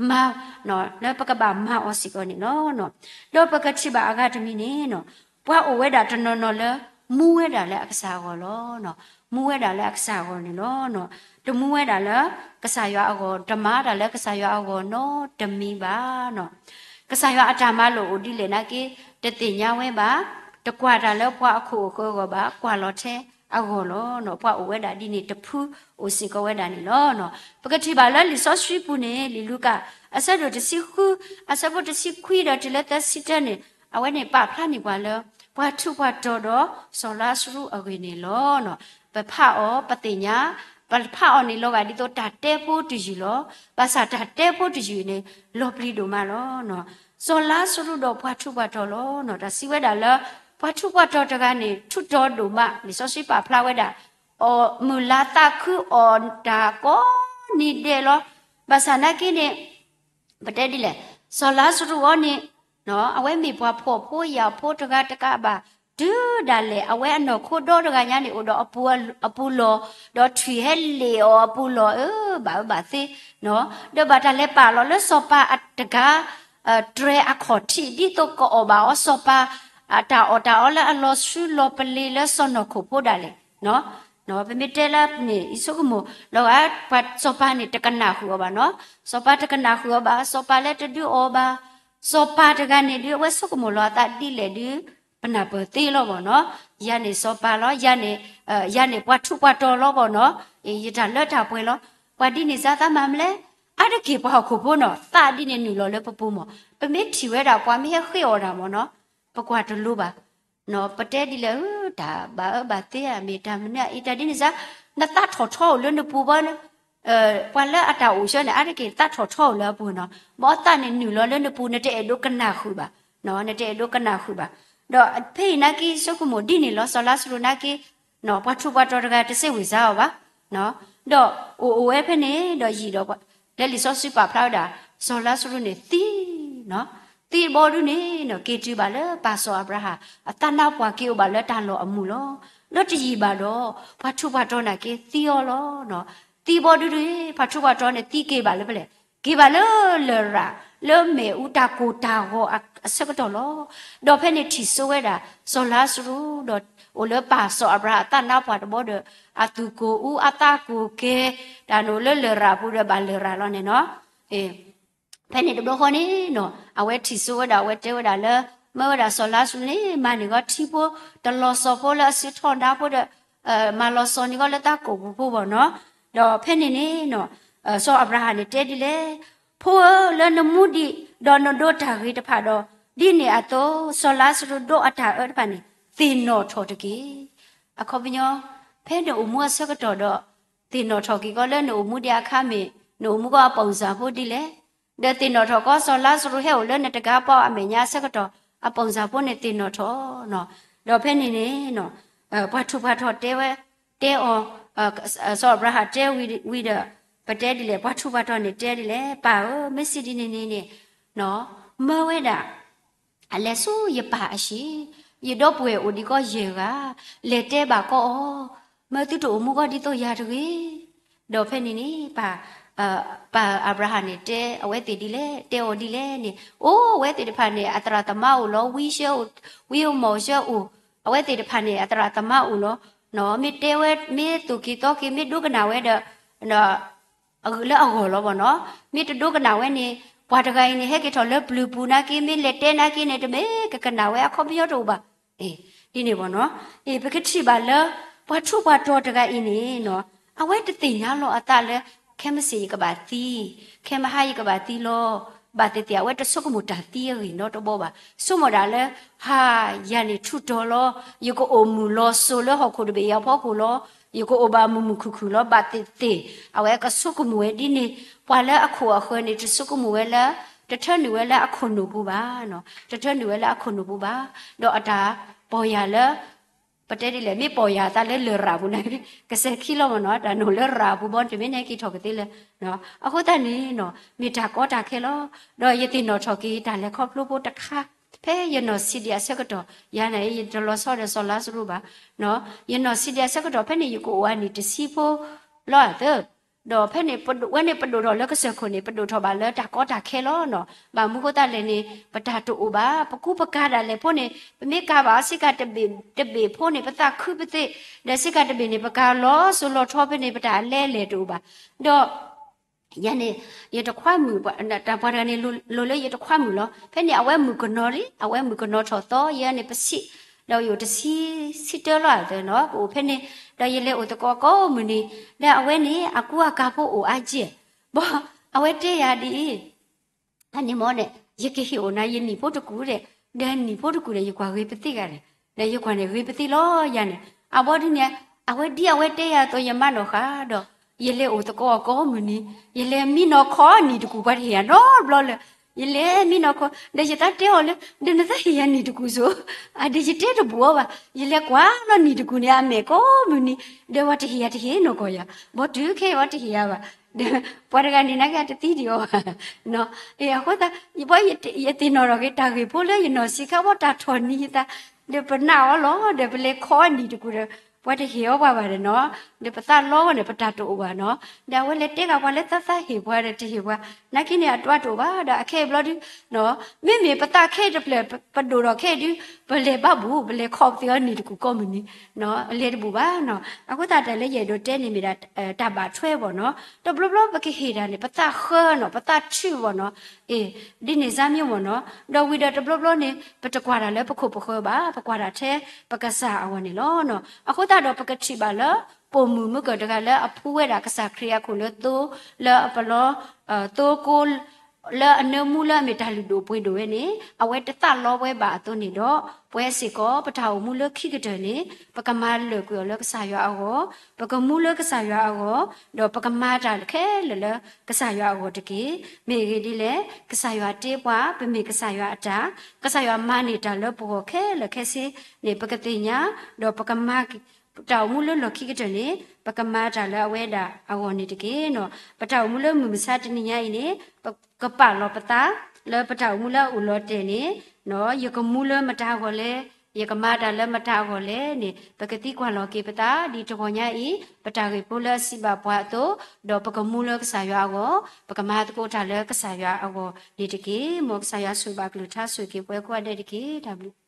မၤ လၢပကဘၣ်မၤအီၤစ့ၢ်ကီးန့ၣ်လီၤ. ဒီးပကထံၣ်ဘၣ်အဂၤတမံၤန့ၣ်နီၤ, ပှၤအိၣ်ဝဲဒၣ်တနီၤနီၤလၢ မူဝဲဒၣ်လၢအကစၢ်အဂီၢ်လီၤ. မူဝဲဒၣ်လၢအကစၢ်အဂီၢ်န့ၣ်လီၤ. တမူဝဲဒၣ်လၢကစၢ်ယွၤအဂီၢ်, တမၤတၢ်လၢကစၢ်ယွၤအဂီၢ်နီတမံၤဘၣ်နီၤ. ကစၢ်ယွၤအတၢ်မၤလိာ်အိၣ်ဒ်လဲၣ်နာ်က့ တသ့ၣ်ညါဝဲဘၣ်, တကွၢ်တၢ်လၢပှၤအခိၣ်အဃၢၤအဂီၢ်ဘၣ်, ကွၢ်လီၤထဲအဂီၢ်လီၤ. ပှၤအိၣ်ဝဲဒၣ်ဒ်န့ၣ်တဖုအိၣ်စ့ၢ်ကီးဝဲဒၣ်န့ၣ်လီၤ. ပကထံၣ်ဘၣ်လၢလံာ်စီဆှံပူၤန့ၣ် လံာ်လူၤကၣ် အဆၢဒိၣ်တဆံဃု အဆၢဖိတဆံခွံဒီးတုၤလၢသၢဆံတၢန့ၣ် အဝဲန့ၣ်ပာ်ဖျါန့ၢ်ပှၤလၢ ပှၤထူးပှၤတီၤဒီးစီၤလါစရူးအဂ့ၢ်န့ၣ်လီၤ. ပဖးအီၤ ပသ့ၣ်ညါ, ပဖးအီၤန့ၣ်လီၤဂာ်ဒ်သိးတၢ်တဲဖိတယုၢ်လီၤ. ဘၣ်ဆၣ်တၢ်တဲဖိတယုၢ်န့ၣ် လီၤပျံၤဒိၣ်မးလီၤ. စီၤလါစရူးဒီးပှၤထူးပှၤတီၤလီၤ. တၢ်စံးဝဲဒၣ်လၢ ပှၤထူးပှၤတီၤတဂၤန့ၣ် ထူးတီၤဒိၣ်မး, လံာ်စီဆှံပာ်ဖျါဝဲဒၣ် အီၣ်မုၢ်လါသးခုအီၣ်တၢ်ကိးနံၤဒဲးလီၤ. ဘၣ်ဆၣ်နာ်က့န့ၣ် ပတဲဒ်လဲၣ်, စီၤလါစရူးအံၤန့ၣ် အဝဲမ့ၢ်ပှၤဖှီၣ်ဖိယာ်ဖိတဂၤတကးဘၣ်, တုၤဒၣ်လဲာ် အဝဲအနီၢ်ခိဒီတဂၤညါန့ၣ် အိၣ်ဒီးအပူၤလီၢ်, ဒီးထွံၣ်ဟဲလ့ၣ်အီၤအပူၤလီၢ်, အၢ ဘၣ်အၢဘၣ်သ့, ဒီးဘၣ်တၢ်လဲၤပာ်လီၤလၢစီၤပၤအတဂၤ တြဲၤအခီၣ်ထံး ဒ်သိးကအီၣ်ဘၣ်အီၤစီၤပၤ အတၢ်အီၣ်တၢ်အီလၢအလီၤဆူလီၤပလ့ၤလၢစီၤနီၢ်ခိၣ်ဖိဒၣ်လဲာ် ပမ့ၢ်တဲလၢန့ၣ် ယဆိကမိၣ်လီၤဂာ် ပှၤစီၤပၤန့ၣ် တကနၣ်ဃုာ်အီၤဘၣ်နီၤ, စီၤပၤတကနၣ်ဃုာ်အီၤဘၣ်, စီၤပၤလၢတဒုးအီၤဘၣ်, စီၤပၤတဂၤန့ၣ်ဒုး အဝဲဆိကမိၣ်လီၤအသးဒ်လဲၣ်ဒုး ပနၢ်ပၢၢ်သ့လီၤဘၣ်နီၤ, ယၤန့ၣ်စီၤပၤလီၤ, ယၤန့ၣ် ယၤန့ၣ်ပှၤထူးပှၤတီၤလီၤဘၣ်နီၤ, ယတၢ်လၢတၢ်ပှဲၤလီၤ, ပှၤဒ်န့ၣ်စါသးမၤမလဲၣ်, အါတက့ၢ်ပှၤဟီၣ်ခိၣ်ဖိနီၤ သးဒ်န့ၣ်နုာ်လီၤလၢပပူၤမး, ပမ့ၢ်ထံၣ်ဝဲဒၣ်ပှၤမ့ၢ်ဟဲဃ့အီၣ်တၢ်မးနီၤ, ပကွၢ်တလိၤဘၣ် ပတဲဒ်လဲၣ် တၢ်ဘၣ်အၢဘၣ်သ့ဧါ မ့ၢ်တၢ်မနုၤအံၤ တၢ်ဒ်န့ၣ်စါ, နသးထီၣ်ထီအိၣ်လၢနပူၤဘၣ်, ပှၤလၢအတၢ်အိၣ်ဆၢန့ၣ် အါတက့ၢ်သးထီၣ်ထီအိၣ်လၢအပူၤနီၤ, ဘၣ်သးန့ၣ်နုာ်လီၤလၢနပူၤ နတအဲၣ်ဒိးကနၣ်ဃုာ်ဘၣ်, နတအဲၣ်ဒိးကနၣ်ဃုာ်ဘၣ်, ဒီးဖဲအံၤနာ်က့ ဆိကမိၣ်ဒ်န့ၣ်လီၤ စီၤလါစရူးနာ်က့ ပှၤထူးပှၤတီၤတဂၤတစ့ဝံၣ်စါအီၤဘၣ်, ဒီးအိၣ်အိၣ်ဝဲဖဲန့ၣ် ဒီးယံာ်ဒီး လၢလံာ်စီဆှံပာ်ဖျါဝဲဒၣ် စီၤလါစရူးန့ၣ်သံ, သံတဘီဒုန့ၣ်နီၤ က့ၤတုၤဘၣ်လၢပၢ်စီၤအၤဘြၤဟၣ် အသးနါပှၢ်က့ၤအိၣ်ဘၣ်လၢတၢ်လီၢ်အမုၢ်လီၤ. ဒီးတယံာ်ဘၣ်ဒီး ပှၤထူးပှၤတီၤနာ်က့သံအီၤလီၤ. သံဘီဒုဒု ပှၤထူးပှၤတီၤန့ၣ်သံက့ၤဘၣ်လၢဖဲလဲၣ်, က့ၤဘၣ်လၢလရာ် လၢမ့ၣ်အူတၢ်ကိၢ်တၢ်ဂီၤအဆၢကတီၢ်လီၤ. ဒီးဖဲန့ၣ်ထံၣ်စိဝဲဒၣ် စီၤလါစရူး ဒီးအိၣ်လၢပၢ်စီၤအၤဘြၤဟၣ်အသးနါပှၢ်တဘီဒီး အသူၣ်ကိၢ်အူ အသးကိၢ်ကဲ တၢ်န့ၣ်လၢလရာ်ပူၤဒီးဘၣ်လရာ်လီၤန့ၣ်နီၤ. ဖဲန့ၣ်တဘျီဃီန့ၣ်နီၤ အဝဲထံၣ်စိဝဲဒၣ် အဝဲတဲဝဲဒၣ်လၢ မၢဝဲဒၣ်စီၤလါစရူးန့ၣ် မၤန့ၢ်ဂီၤထံဖိ တလီၤစီၤဖိလၢအစုထီၣ်နါဖိဒီး မၤလီၤစီၤန့ၢ်ဂီၤလၢတၢ်ကိၢ်ပူၤဖိဘၣ်နီၤ. ဒီးဖဲန့ၣ်န့ၣ်နီၤ စီၤအၤဘြၤဟၣ်န့ၣ်တဲဒ်လဲၣ်, ဖိဧၢ လၢနမူဒံး ဒီးနဒိးတၢ်ဂ့ၤတဖၣ်ဒီး ဒ်န့ၣ်အသိး စီၤလါစရူးဒိးအတၢ်အၢတဖၣ်န့ၣ် သ့ၣ်နီၣ်ထီၣ်တက့ၢ်. အခီပညီ ဖဲနအိၣ်မူအဆၢကတီၢ်ဒီး သ့ၣ်နီၣ်ထီၣ်က့ၤကီးလၢနအိၣ်မူဒံးအခါမ့ၢ် နအိၣ်မူကီးအပိၢ်စၢ်ဖိဒ်လဲၣ်. ဒီးသ့ၣ်နီၣ်ထီၣ်ကီး စီၤလါစရူးဟဲအိၣ်လၢနတဂၤပီအမဲာ်ညါအဆၢကတီၢ် အပိၢ်စၢ်ဖိန့ၣ်သ့ၣ်နီၣ်ထီၣ်နီၤ. ဒီးဖဲန့ၣ်န့ၣ်နီၤ ပှၤထူးပှၤတီၤတဲဝဲ တဲအီၤ စီၤအၤဘြၤဟၣ်တဲဝံၤဒီး ပတဲဒ်လဲၣ် ပှၤထူးပှၤတီၤန့ၣ်တဲဒ်လဲၣ် ပၢ်ဧၢ မ့ၢ်စံးဒ်န့ၣ်န့ၣ်န့ၣ် မၢဝဲဒၣ် အလဲၤဆူယပၢ်အဟံၣ်, ယဒီပုၢ်ဝဲၢ်အိၣ်ဒံးကီးယဲၢ်ဂၤ, လဲၤတဲဘၣ်ကီးအီၤ, မၢသုတအိၣ်မူကီးဒ်သိးယၤတဂ့ၤ. ဒီးဖဲန့ၣ်န့ၣ် ပၢ် ပၢ်အၤဘြၤဟၣ်န့ၣ်တဲအဝဲသ့ၣ်ဒ်လဲၣ်, တဲအီၤဒ်လဲၣ်န့ၣ်, အိၣ် အဝဲသ့ၣ်တဖၣ်န့ၣ် အသရၣ်သမါအိၣ်လီၤ, ဝံဆှၢအိၣ်, ဝံအိၣ်မီၢ်ဆှၢအိၣ်, အဝဲသ့ၣ်တဖၣ်န့ၣ် အသရၣ်သမါအိၣ်လီၤ. မ့ၢ်တဲဝဲ မ့ၢ်သူၣ်က့ၤသီက့ၤ မ့ၢ်ဒိကနၣ်ဝဲဒီး လၢအဂီၢ်လီၤဘၣ်နီၤ. မ့ၢ်တဒိကနၣ်ဝဲန့ၣ် ပှၤတဂၤအံၤန့ၣ် ဟဲက့ၤထီၣ်လၢပျုၤပူၤနာ်က့ မ့ၢ်လဲၤတဲနာ်က့န့ၣ် တမ့ၢ်ကကနၣ်ဝဲအခီပညီတအိၣ်ဘၣ်. ဒ်န့ၣ်ဘၣ်နီၤ. ပကထံၣ်ဘၣ်လၢ ပှၤထူးပှၤတီၤတဂၤအံၤန့ၣ်နီၤ အဝဲတသ့ၣ်ညါလီၤအသးလၢ ခဲမုၢ်ဆ့ၣ်ယကဘၣ်သံ, ခဲမုၢ်ဟါယကဘၣ်သံလီၤ. ဘၣ်သ့ၣ်သ့ၣ် အဝဲတဆိကမိၣ်တၢ်သံအဂ့ၢ်နီတဘီဘၣ်. ဆိကမိၣ်ဒၣ်လၢ ဟါ, ယၤန့ၣ်ထူးတီၤလီၤ, ယကအိၣ်မုာ်လီၤစိၤလၢဟီၣ်ခိၣ်တဘ့ၣ်အံၤအဖီခိၣ်လီၤ, ယကအိၣ်ဘၣ်မုာ်မုာ်ခုၣ်ခုၣ်လီၤ. ဘၣ်သ့ၣ်သ့ၣ် အဝဲကဆိကမိၣ်ဝဲဒ်န့ၣ်, ပှၤလၢအခိၣ်အဃၢၤန့ၣ် တဆိကမိၣ်ဝဲလၢ, တထၢနုာ်ဝဲလၢအခိၣ်နူာ်ပူၤဘၣ်, တထၢနုာ်ဝဲလၢအခိၣ်နူာ်ပူၤဘၣ်. ဒီးအတၢ်ပီၢ်ယၢ်လၢ ပတဲဒ်လဲၣ် မ့ၢ်ပီၢ်ယၢ်အသးလၢလရာ်ပူၤန့ၣ် ကစဲးခံလီၤမ့ၢ်နီၤ, တၢ်နုာ်လၢလရာ်ပူၤဘီတမ့ၢ်န့ၣ်က့ၤထီၣ်ကသ့လၢၤ. အဃိသတးန့ၣ်နီၤ မ့ၢ်တၢ်ကီတၢ်ခဲလီၤ. ဒီးယသ့ၣ်နီၣ်ထီၣ်က့ၤတၢ်လဲၤခီဖျိဖိတခါ, ဖဲယနီၢ်ဆံးဒံးအဆၢကတီၢ်, ယၤန့ၣ် ယတလီၤဆီဒီးစီၤလါစရူးဘၣ်. ယနီၢ်ဆံးဒံးအဆၢကတီၢ် ဖဲန့ၣ်ယကအိၣ်အနံၣ်တဆံဖိလီၤအသၢ ဒီးဖဲန့ၣ် ဝဲန့ၣ်ပဒိၣ်ထီၣ်လၢကစၢၢ်ခိၣ်န့ၣ် ပဒိၣ်ထီၣ်ဘၣ်လၢတၢ်ကီတၢ်ခဲလီၤနီၤ. ဘၣ်မနုၤဃိသတးလဲၣ်န့ၣ် ပတၢ်တအိၣ်ဘၣ်, ပကူပကၤဒၣ်လဲာ်ဖိန့ၣ် ပမ့ၢ်ကၤဘၣ်အီၤစ့ၢ်ကီးတဘ့ၣ်တဘ့ၣ်ဖိန့ၣ် ပသးခုပသ့ၣ်, ဒီးစ့ၢ်ကီးတဘ့ၣ်န့ၣ် ပကၤလီၤစိၤလီၤထီဖဲန့ၣ် ပတၢ်အလဲအလဲၢ်တအိၣ်ဘၣ်. ဒီး ယၤန့ၣ် ယတခွါမုၣ်, တၢ်ပှၤတဂၤန့ၣ် လိၤလၢယတခွါမုၣ်လီၤ. ဖဲန့ၣ် အဝဲမုၣ်ကနီၤလံ, အဝဲမုၣ်ကနီၤထီၣ်သီ, ယဲန့ၣ်ပဆံး, ဒီးယအိၣ်တဆံ, ဆံတၢလီၤအသးနီၤ, ပအိၣ်ဖဲန့ၣ်, ဒီးယလဲၤအိၣ်သကိးကိးမုၢ်နံၤ, ဒီးအဝဲန့ၣ် အကူအကၤဖိအိၣ်အါကဲၢ်, ဘီ, အဝဲတဲယၤဒ်အံၤ အန့ၣ်မ့ၢ်န့ၣ် ယကဟ့ၣ်အိၣ်နၤယနံၣ်ဖိတကူၣ်ဒီး, ဒီးနံၣ်ဖိတကူၣ်ဒီး ယကွၢ်ဂ့ၤပသ့ၣ်ဂၤန့ၣ်, ဒီးယကွၢ်န့ၣ်ဂ့ၤပသ့ၣ်လီၤယၤန့ၣ်. အဘီဒ်န့ၣ်, အဝဲဒ်အဝဲတဲယၤအသိး ယမၤနီၣ်ဃာ်ဒီး, ယလဲၤအိၣ်သကိးအီၤကိးမုၢ်နံၤ, ယလဲၤမံနီၤခီအနံၣ်တကူၣ် ပှၤတဟ့ၣ်ယၤနီတဘျီလၢၤ. ယလဲၤမံနီၤခီ, ဒီးယသးတဲအီၤလၢ ဒီးနသးဟ့ၣ်ယၤနံၣ်တကူၣ်စိၤ, အဒီးယတဲတဘူးအီၤဘၣ်, ယလဲၤကွၢ်လီၤနံၣ်တကူၣ်န့ၣ် အမဲာ်ကိးမုၢ်နံၤ, ဒီးပှၤတဟ့ၣ်ယၤတဟ့ၣ်နီၢ်ကီၢ်ယၤ, ဘီတုၤခဲအံၤပှၤတဟ့ၣ်ယၤဘၣ်. ဒီးပှၤတဂၤန့ၣ် နာ်က့တသံဒံးအီၤဘၣ်. အဃိသတး ယဘီယသ့ၣ်နီၣ်ထီၣ်က့ၤတၢ်ဂ့ၢ်ဖိလၢယနီၢ်ဆံးခါဘီတၢ်ထီၣ်နံၤယသး, ဒီးပနာ်အီၤလီၤ, ဒီးပလဲၤခီအနံၣ်တကူၣ်ဒီး ပှၤတဟ့ၣ်အီၤပှၤဘၣ်ဒီးနီၤ, ဒီးပသးလီဝဲန့ၣ် ပတၢ်တအိၣ်ဘၣ်နီၤ. ဒီးအဝဲလဲၤတဲဂၤပှၤလၢသးသးဟ့ၣ်ပှၤဒီးတဟ့ၣ်ပှၤ, နာ်က့န့ၣ်အတၢ်တအိၣ်ဘၣ်ဒီးအခဲအံၤဘျီဒု, မ့မ့ၢ်ပသးခဲအံၤတဖျၢၣ် ပဒိၣ်ထီၣ်ခဲအံၤဒု, ပလဲၤဘၣ်ဘူး ပလဲၤခီပသ့ၣ်အီၤနံၣ်တကူၣ်ကိးမုၢ်နံၤ, အလဲၤတဘူးဘၣ်နီၤ. အဃိသတးတၢ်လၢယအဲၣ်ဒိးတဲန့ၣ်မ့ၢ်ဒၣ် တၢ်ဘၣ်ထွဲဘၣ်နီၤ. တဘျီဘျီပကဟ့ၣ်တၢ်န့ၣ် ပသးဃၢနီၤ, ပသးထုဘၣ်နီၤ. အ့, ဒ်န့ၣ်စါမံမ့ၢ်နီၤ. ဒီးဝံၤဒီးတဘျီဘျီန့ၣ် ပတကွၢ်တၢ်လၢပခိၣ်ပဃၢၤဘၣ်, ပကွၢ်တၢ်ထဲပကစၢ်အဂီၢ်န့ၣ်လီၤ. အဃိသတးဒီးပကထံၣ်ဘၣ်လၢ ပိာ်မုၣ်မုၢ်ကၢၢ်တဂၤလၢအဖှူဝဲဒၣ်ကစၢ်ခရံာ်အခိၣ်လၢသိလၢအပလီ, သိကိ လၢအနၢမူလၢအမ့ၢ်တၢ်လုၢ်ဒိၣ်ပှ့ၤဒိၣ်ဝဲန့ၣ် အဝဲတသးလီဝဲဘၣ်အသိးန့ၣ်ဒီး ပဝဲစ့ၢ်ကီး ပတၢ်အိၣ်မူလၢခံကတၢၢ်န့ၣ် ပကမၤလၢာ်ကွံာ်အီၤလၢကစၢ်ယွၤအဂီၢ်, ပကမူလၢကစၢ်ယွၤအဂီၢ်, ဒီးပကမၤတၢ်ခဲလၢာ်လၢကစၢ်ယွၤအဂီၢ်တက့ၢ်. မ့ၢ်အဂ့ၢ်ဒ်လဲၣ်, ကစၢ်ယွၤတ့ပှၤ, ပမ့ၢ်ကစၢ်ယွၤအတၢ်, ကစၢ်ယွၤမၤန့ၢ်တၢ်လၢပဂီၢ်ခဲလၢာ်ခဲဆ့န့ၣ် ပကသ့ၣ်ညါ, ဒီးပကမၤ တၢ်အိၣ်မူလၢလီၢ်ခံကတၢၢ်န့ၣ် ပကမၤတၢ်လၢအဝဲဒၣ်အဂီၢ်န့ၣ်တက့ၢ်နီၤ. ပတၢ်အိၣ်မူလၢမုၢ်မဆါတနံၤညါအံၤန့ၣ် ပကပာ်လီၤပသး လၢပတၢ်အိၣ်မူလၢအအိၣ်လီၤတဲာ်န့ၣ်, ယကမူလၢမတၤအဂီၢ်လဲၣ်, ယကမၤတၢ်လၢမတၤအဂီၢ်လဲၣ်န့ၣ် ပကသံကွၢ်လီၤက့ၤပသး ဒ်တဂီၤညါအံၤ ပတၢ်ဂ့ၢ်ဖိလၢအစံးဘၣ်ပှၤအသိး, ဒီးပကမူလၢကစၢ်ယွၤအဂီၢ်, ပကမၤသကိးတၢ်လၢကစၢ်ယွၤအဂီၢ်န့ၣ်တက့ၢ်. မ်ကစၢ်ယွၤဆိၣ်ဂ့ၤဘၣ်ကလုၢ်ကထါ ဆိၣ်ဂ့ၤက့ၤပဝဲကိးဂၤဒဲးတက့ၢ်. တၢ်ဘျုး